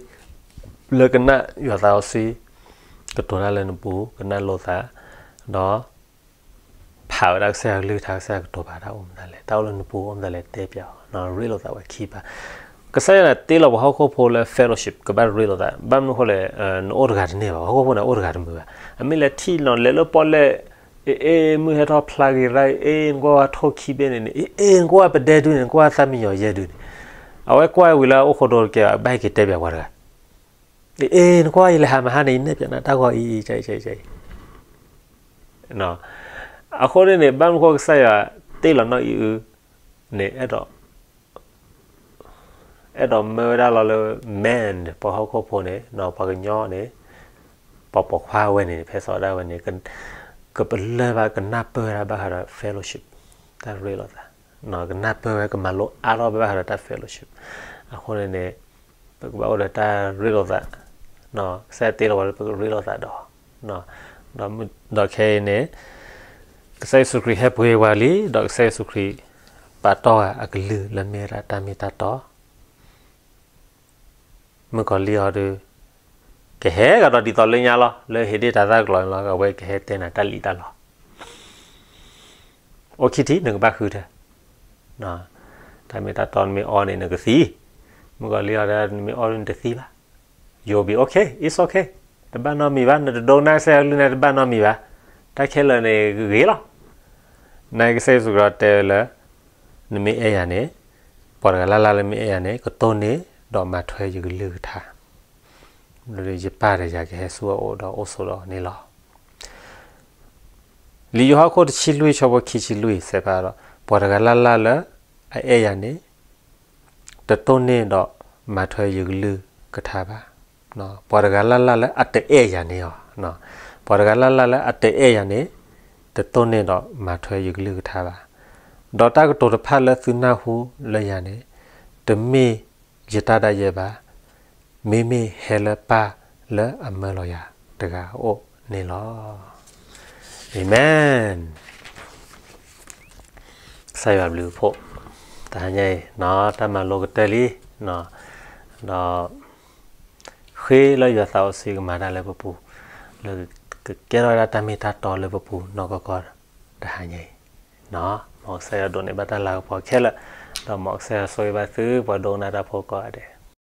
လၢကနၣ်ယွၤသးစီဆှံ ကတိၤတၢ်လၢနပူၤ ကနၣ်လိာ်သး, ဒီး ဖးဝဲဒၣ်ကစၢ်ယွၤကလုၢ်ကထါ ကစၢ်ယွၤကတိၤပာ်တၢ်အိၣ်မတၤလဲၣ်, တၢ်အိၣ်လၢနပူၤအိၣ်မတၤလဲၣ် တဲပၠးအီၤ, ရ့လိာ်သးဝဲခံပၢ်, ကစၢ်ယွၤန့ၣ်တ့လီၤပှၤဟီၣ်ခိၣ်ဖိလၢ fellowship ကဘၣ်ရ့လိာ်သး, ဘၣ်မနုၤအဃိလဲၣ်, နအိၣ်တဂၤတန့ၢ်ဘၣ်, ပှၤဟီၣ်ခိၣ်ဖိန့ၣ် အိၣ်တဂၤတမုာ်ဘၣ်, အမ့ၢ်လဲၤထံၣ်နီၤ လဲၤလၢပီၣ်လဲၣ်, အ့ၣ် အ့ၣ် မုၢ်ဟဲထီၣ်ဖျါဂ့ၤသး, အ့ၣ် နကွၢ်ဝဲထိၣ်ခံဘ့ၣ်န့ၣ်န့ၣ်, အ့ၣ် အ့ၣ် နကွၢ်ဝဲပဒဲဒုန့ၣ်, နကွၢ်ဝဲသးမံယီၤယဲၢ်ဒုန့ၣ်, အဝဲကွၢ်ဝံၤလၢအအိၣ်ခိၣ်ဒိတကဲဘၣ်, ဘၣ်ဟဲက့ၤတဲပၠးပှၤတဂၤ, အ့ၣ် အ့ၣ် နကွၢ် ယလဲၤဟးမဟါန့ၣ် ယနဲၣ်ပၠးနၤတၢ်ဂီၤအံၤအံၤ အံၤ အံၤ အံၤ အဃိန့ၣ်န့ၣ် ဘၣ်မနုၤဃိကစၢ်ယွၤတ့လီၤနီၢ်အံၤအုန့ၣ် အဲၣ်ဒိး အဲၣ်ဒိးမၢဝဲဒၣ်လီၤလၢ man ပှၤဟီၣ်ခိၣ်ဖိန့ၣ် ပှၤကညီန့ၣ် ပှၤပိာ်ခွါဝဲန့ၣ် ဖဲသီးဒၣ်ဝဲန့ၣ် ကပလၢၢ်ဘၣ် ကနၢ်ပၢၢ်ဝဲဒၣ်ဘၣ်ဃးဒီး fellowship တၢ်ရ့လိာ်သး, ကနၢ်ပၢၢ်ဝဲ ကမၤလိအါထီၣ်ဘၣ်ဃးဒီးတၢ် fellowship အဃိန့ၣ်န့ၣ် ပကဘၣ်အိၣ်ဒီးတၢ်ရ့လိာ်သး, ကစၢ်ယွၤတ့လီၤဝဲလၢပကရ့လိာ်သးဒီး, ဒီးခဲအံၤန့ၣ် ကစၢ်ယ့ၣ်ၡူးခရံာ်ဟဲပှ့ၤဝဲလံ, ဒီးကစၢ်ယ့ၣ်ၡူးခရံာ် ပာ်တီၢ်ဝဲအကလုၢ်လၢမ့ၢ်ဝဲဒၣ်တၢ်မ့ၢ်တၢ်တီ, မုၣ်ကီၤလံၢ်အီၤဒီး ကဟဲကဒီးဒ်သိးလၢညါလီၤ, လၢဟ့ၣ်ဒ့ၣ်တၢ်သၣ်ကျီၤန့ၣ်လီၤ, အဝဲကဟဲတဲနၤတၢ်လံၣ်တၢ်လီ. အိၣ်ခံထံၣ် နကဘၣ်ဃုထၢ, တၢ်မ့ၢ်တၢ်တီနမ့ၢ်အီန့ၣ် နကသံ, မုၣ်ကီၤလံၢ်အီၤဒီး နမ့ၢ်အီနတသံဘၣ်, you'll be okay, it's okay, တဘၣ်နီတမံၤဘၣ်, နတဒိကနၣ်ကစၢ်ယွၤကလုၢ်န့ၣ် တဘၣ်နီတမံၤဘၣ်, တၢ်ခဲလၢာ်န့ၣ်ဂ့ၤလီၤ. နာ်က့ ကစၢ်ယ့ၣ်ၡူးခရံာ်တဲဝဲလၢ နမ့ၢ်အဲၣ်ယၤန့ၣ်, ပှၤတဂၤလၢ်လၢ်လၢမ့ၢ်အဲၣ်ယၤန့ၣ် ကတိၢ်န့ၢ်ဒီးမၤထွဲယကလုၢ်ကထါ, ယပၢ်ဒီးယၤကဟဲဆူအအိၣ်ဒီးအိၣ်ဆိးဒီးအီၤန့ၣ်လီၤ. လံာ်ယိၤဟၣ်ခိၣ်တဆံလွံၢ် ဆၢဖိခံဆံလွံၢ် စဲးဖးဒီး ပှၤတဂၤလၢ်လၢ်လၢအအဲၣ်ယၤန့ၣ် တတိၢ်န့ၢ်ဒီးမၤထွဲယကလုၢ်ကထါဘၣ်. ပှၤတဂၤလၢ်လၢ်လၢအတအဲၣ်ယၤန့ၣ်အီၤ, ပှၤတဂၤလၢ်လၢ်လၢအတအဲၣ်ယၤန့ၣ် တတိၢ်န့ၢ်ဒီးမၤထွဲယကလုၢ်ကထါဘၣ်. ဒီးတၢ်ကတိၤတဖၣ်လၢသုနၢ်ဟူလၢယၤန့ၣ် တမ့ၢ်ယတၢ်ဒၣ်ယဲဘၣ်, မ့မ့ၢ်ဟဲလၢပၢ်လၢအမၢလီၤယၤတဂၤအအိၣ်န့ၣ်လီၤ. အၤမ့ၣ်. ကစၢ်ယွၤဘျုးဖှိၣ်, တဟါညါအံၤ တၢ်မၤလိကတၢၢ်လံ, ဒီး ဃ့လၢယွၤသးစီဆှံကမၤတၢ်လၢပပူၤ, လၢကကဲထီၣ်ဝဲဒၣ်တၢ်မ့ၢ်တၢ်တီလၢပပူၤနီၢ်ကီၢ်ကီၢ်တဟါညါအံၤ, မ်ကစၢ်ယွၤဒိးန့ၢ်ဘၣ်တၢ်လၤကပီၤခဲလၢာ်, ဒီးမ်ကစၢ်ယွၤဆိၣ်ဂ့ၤဘၣ်သုပှၤဒိကနၣ်တၢ်ဖိကိးဂၤဒဲး.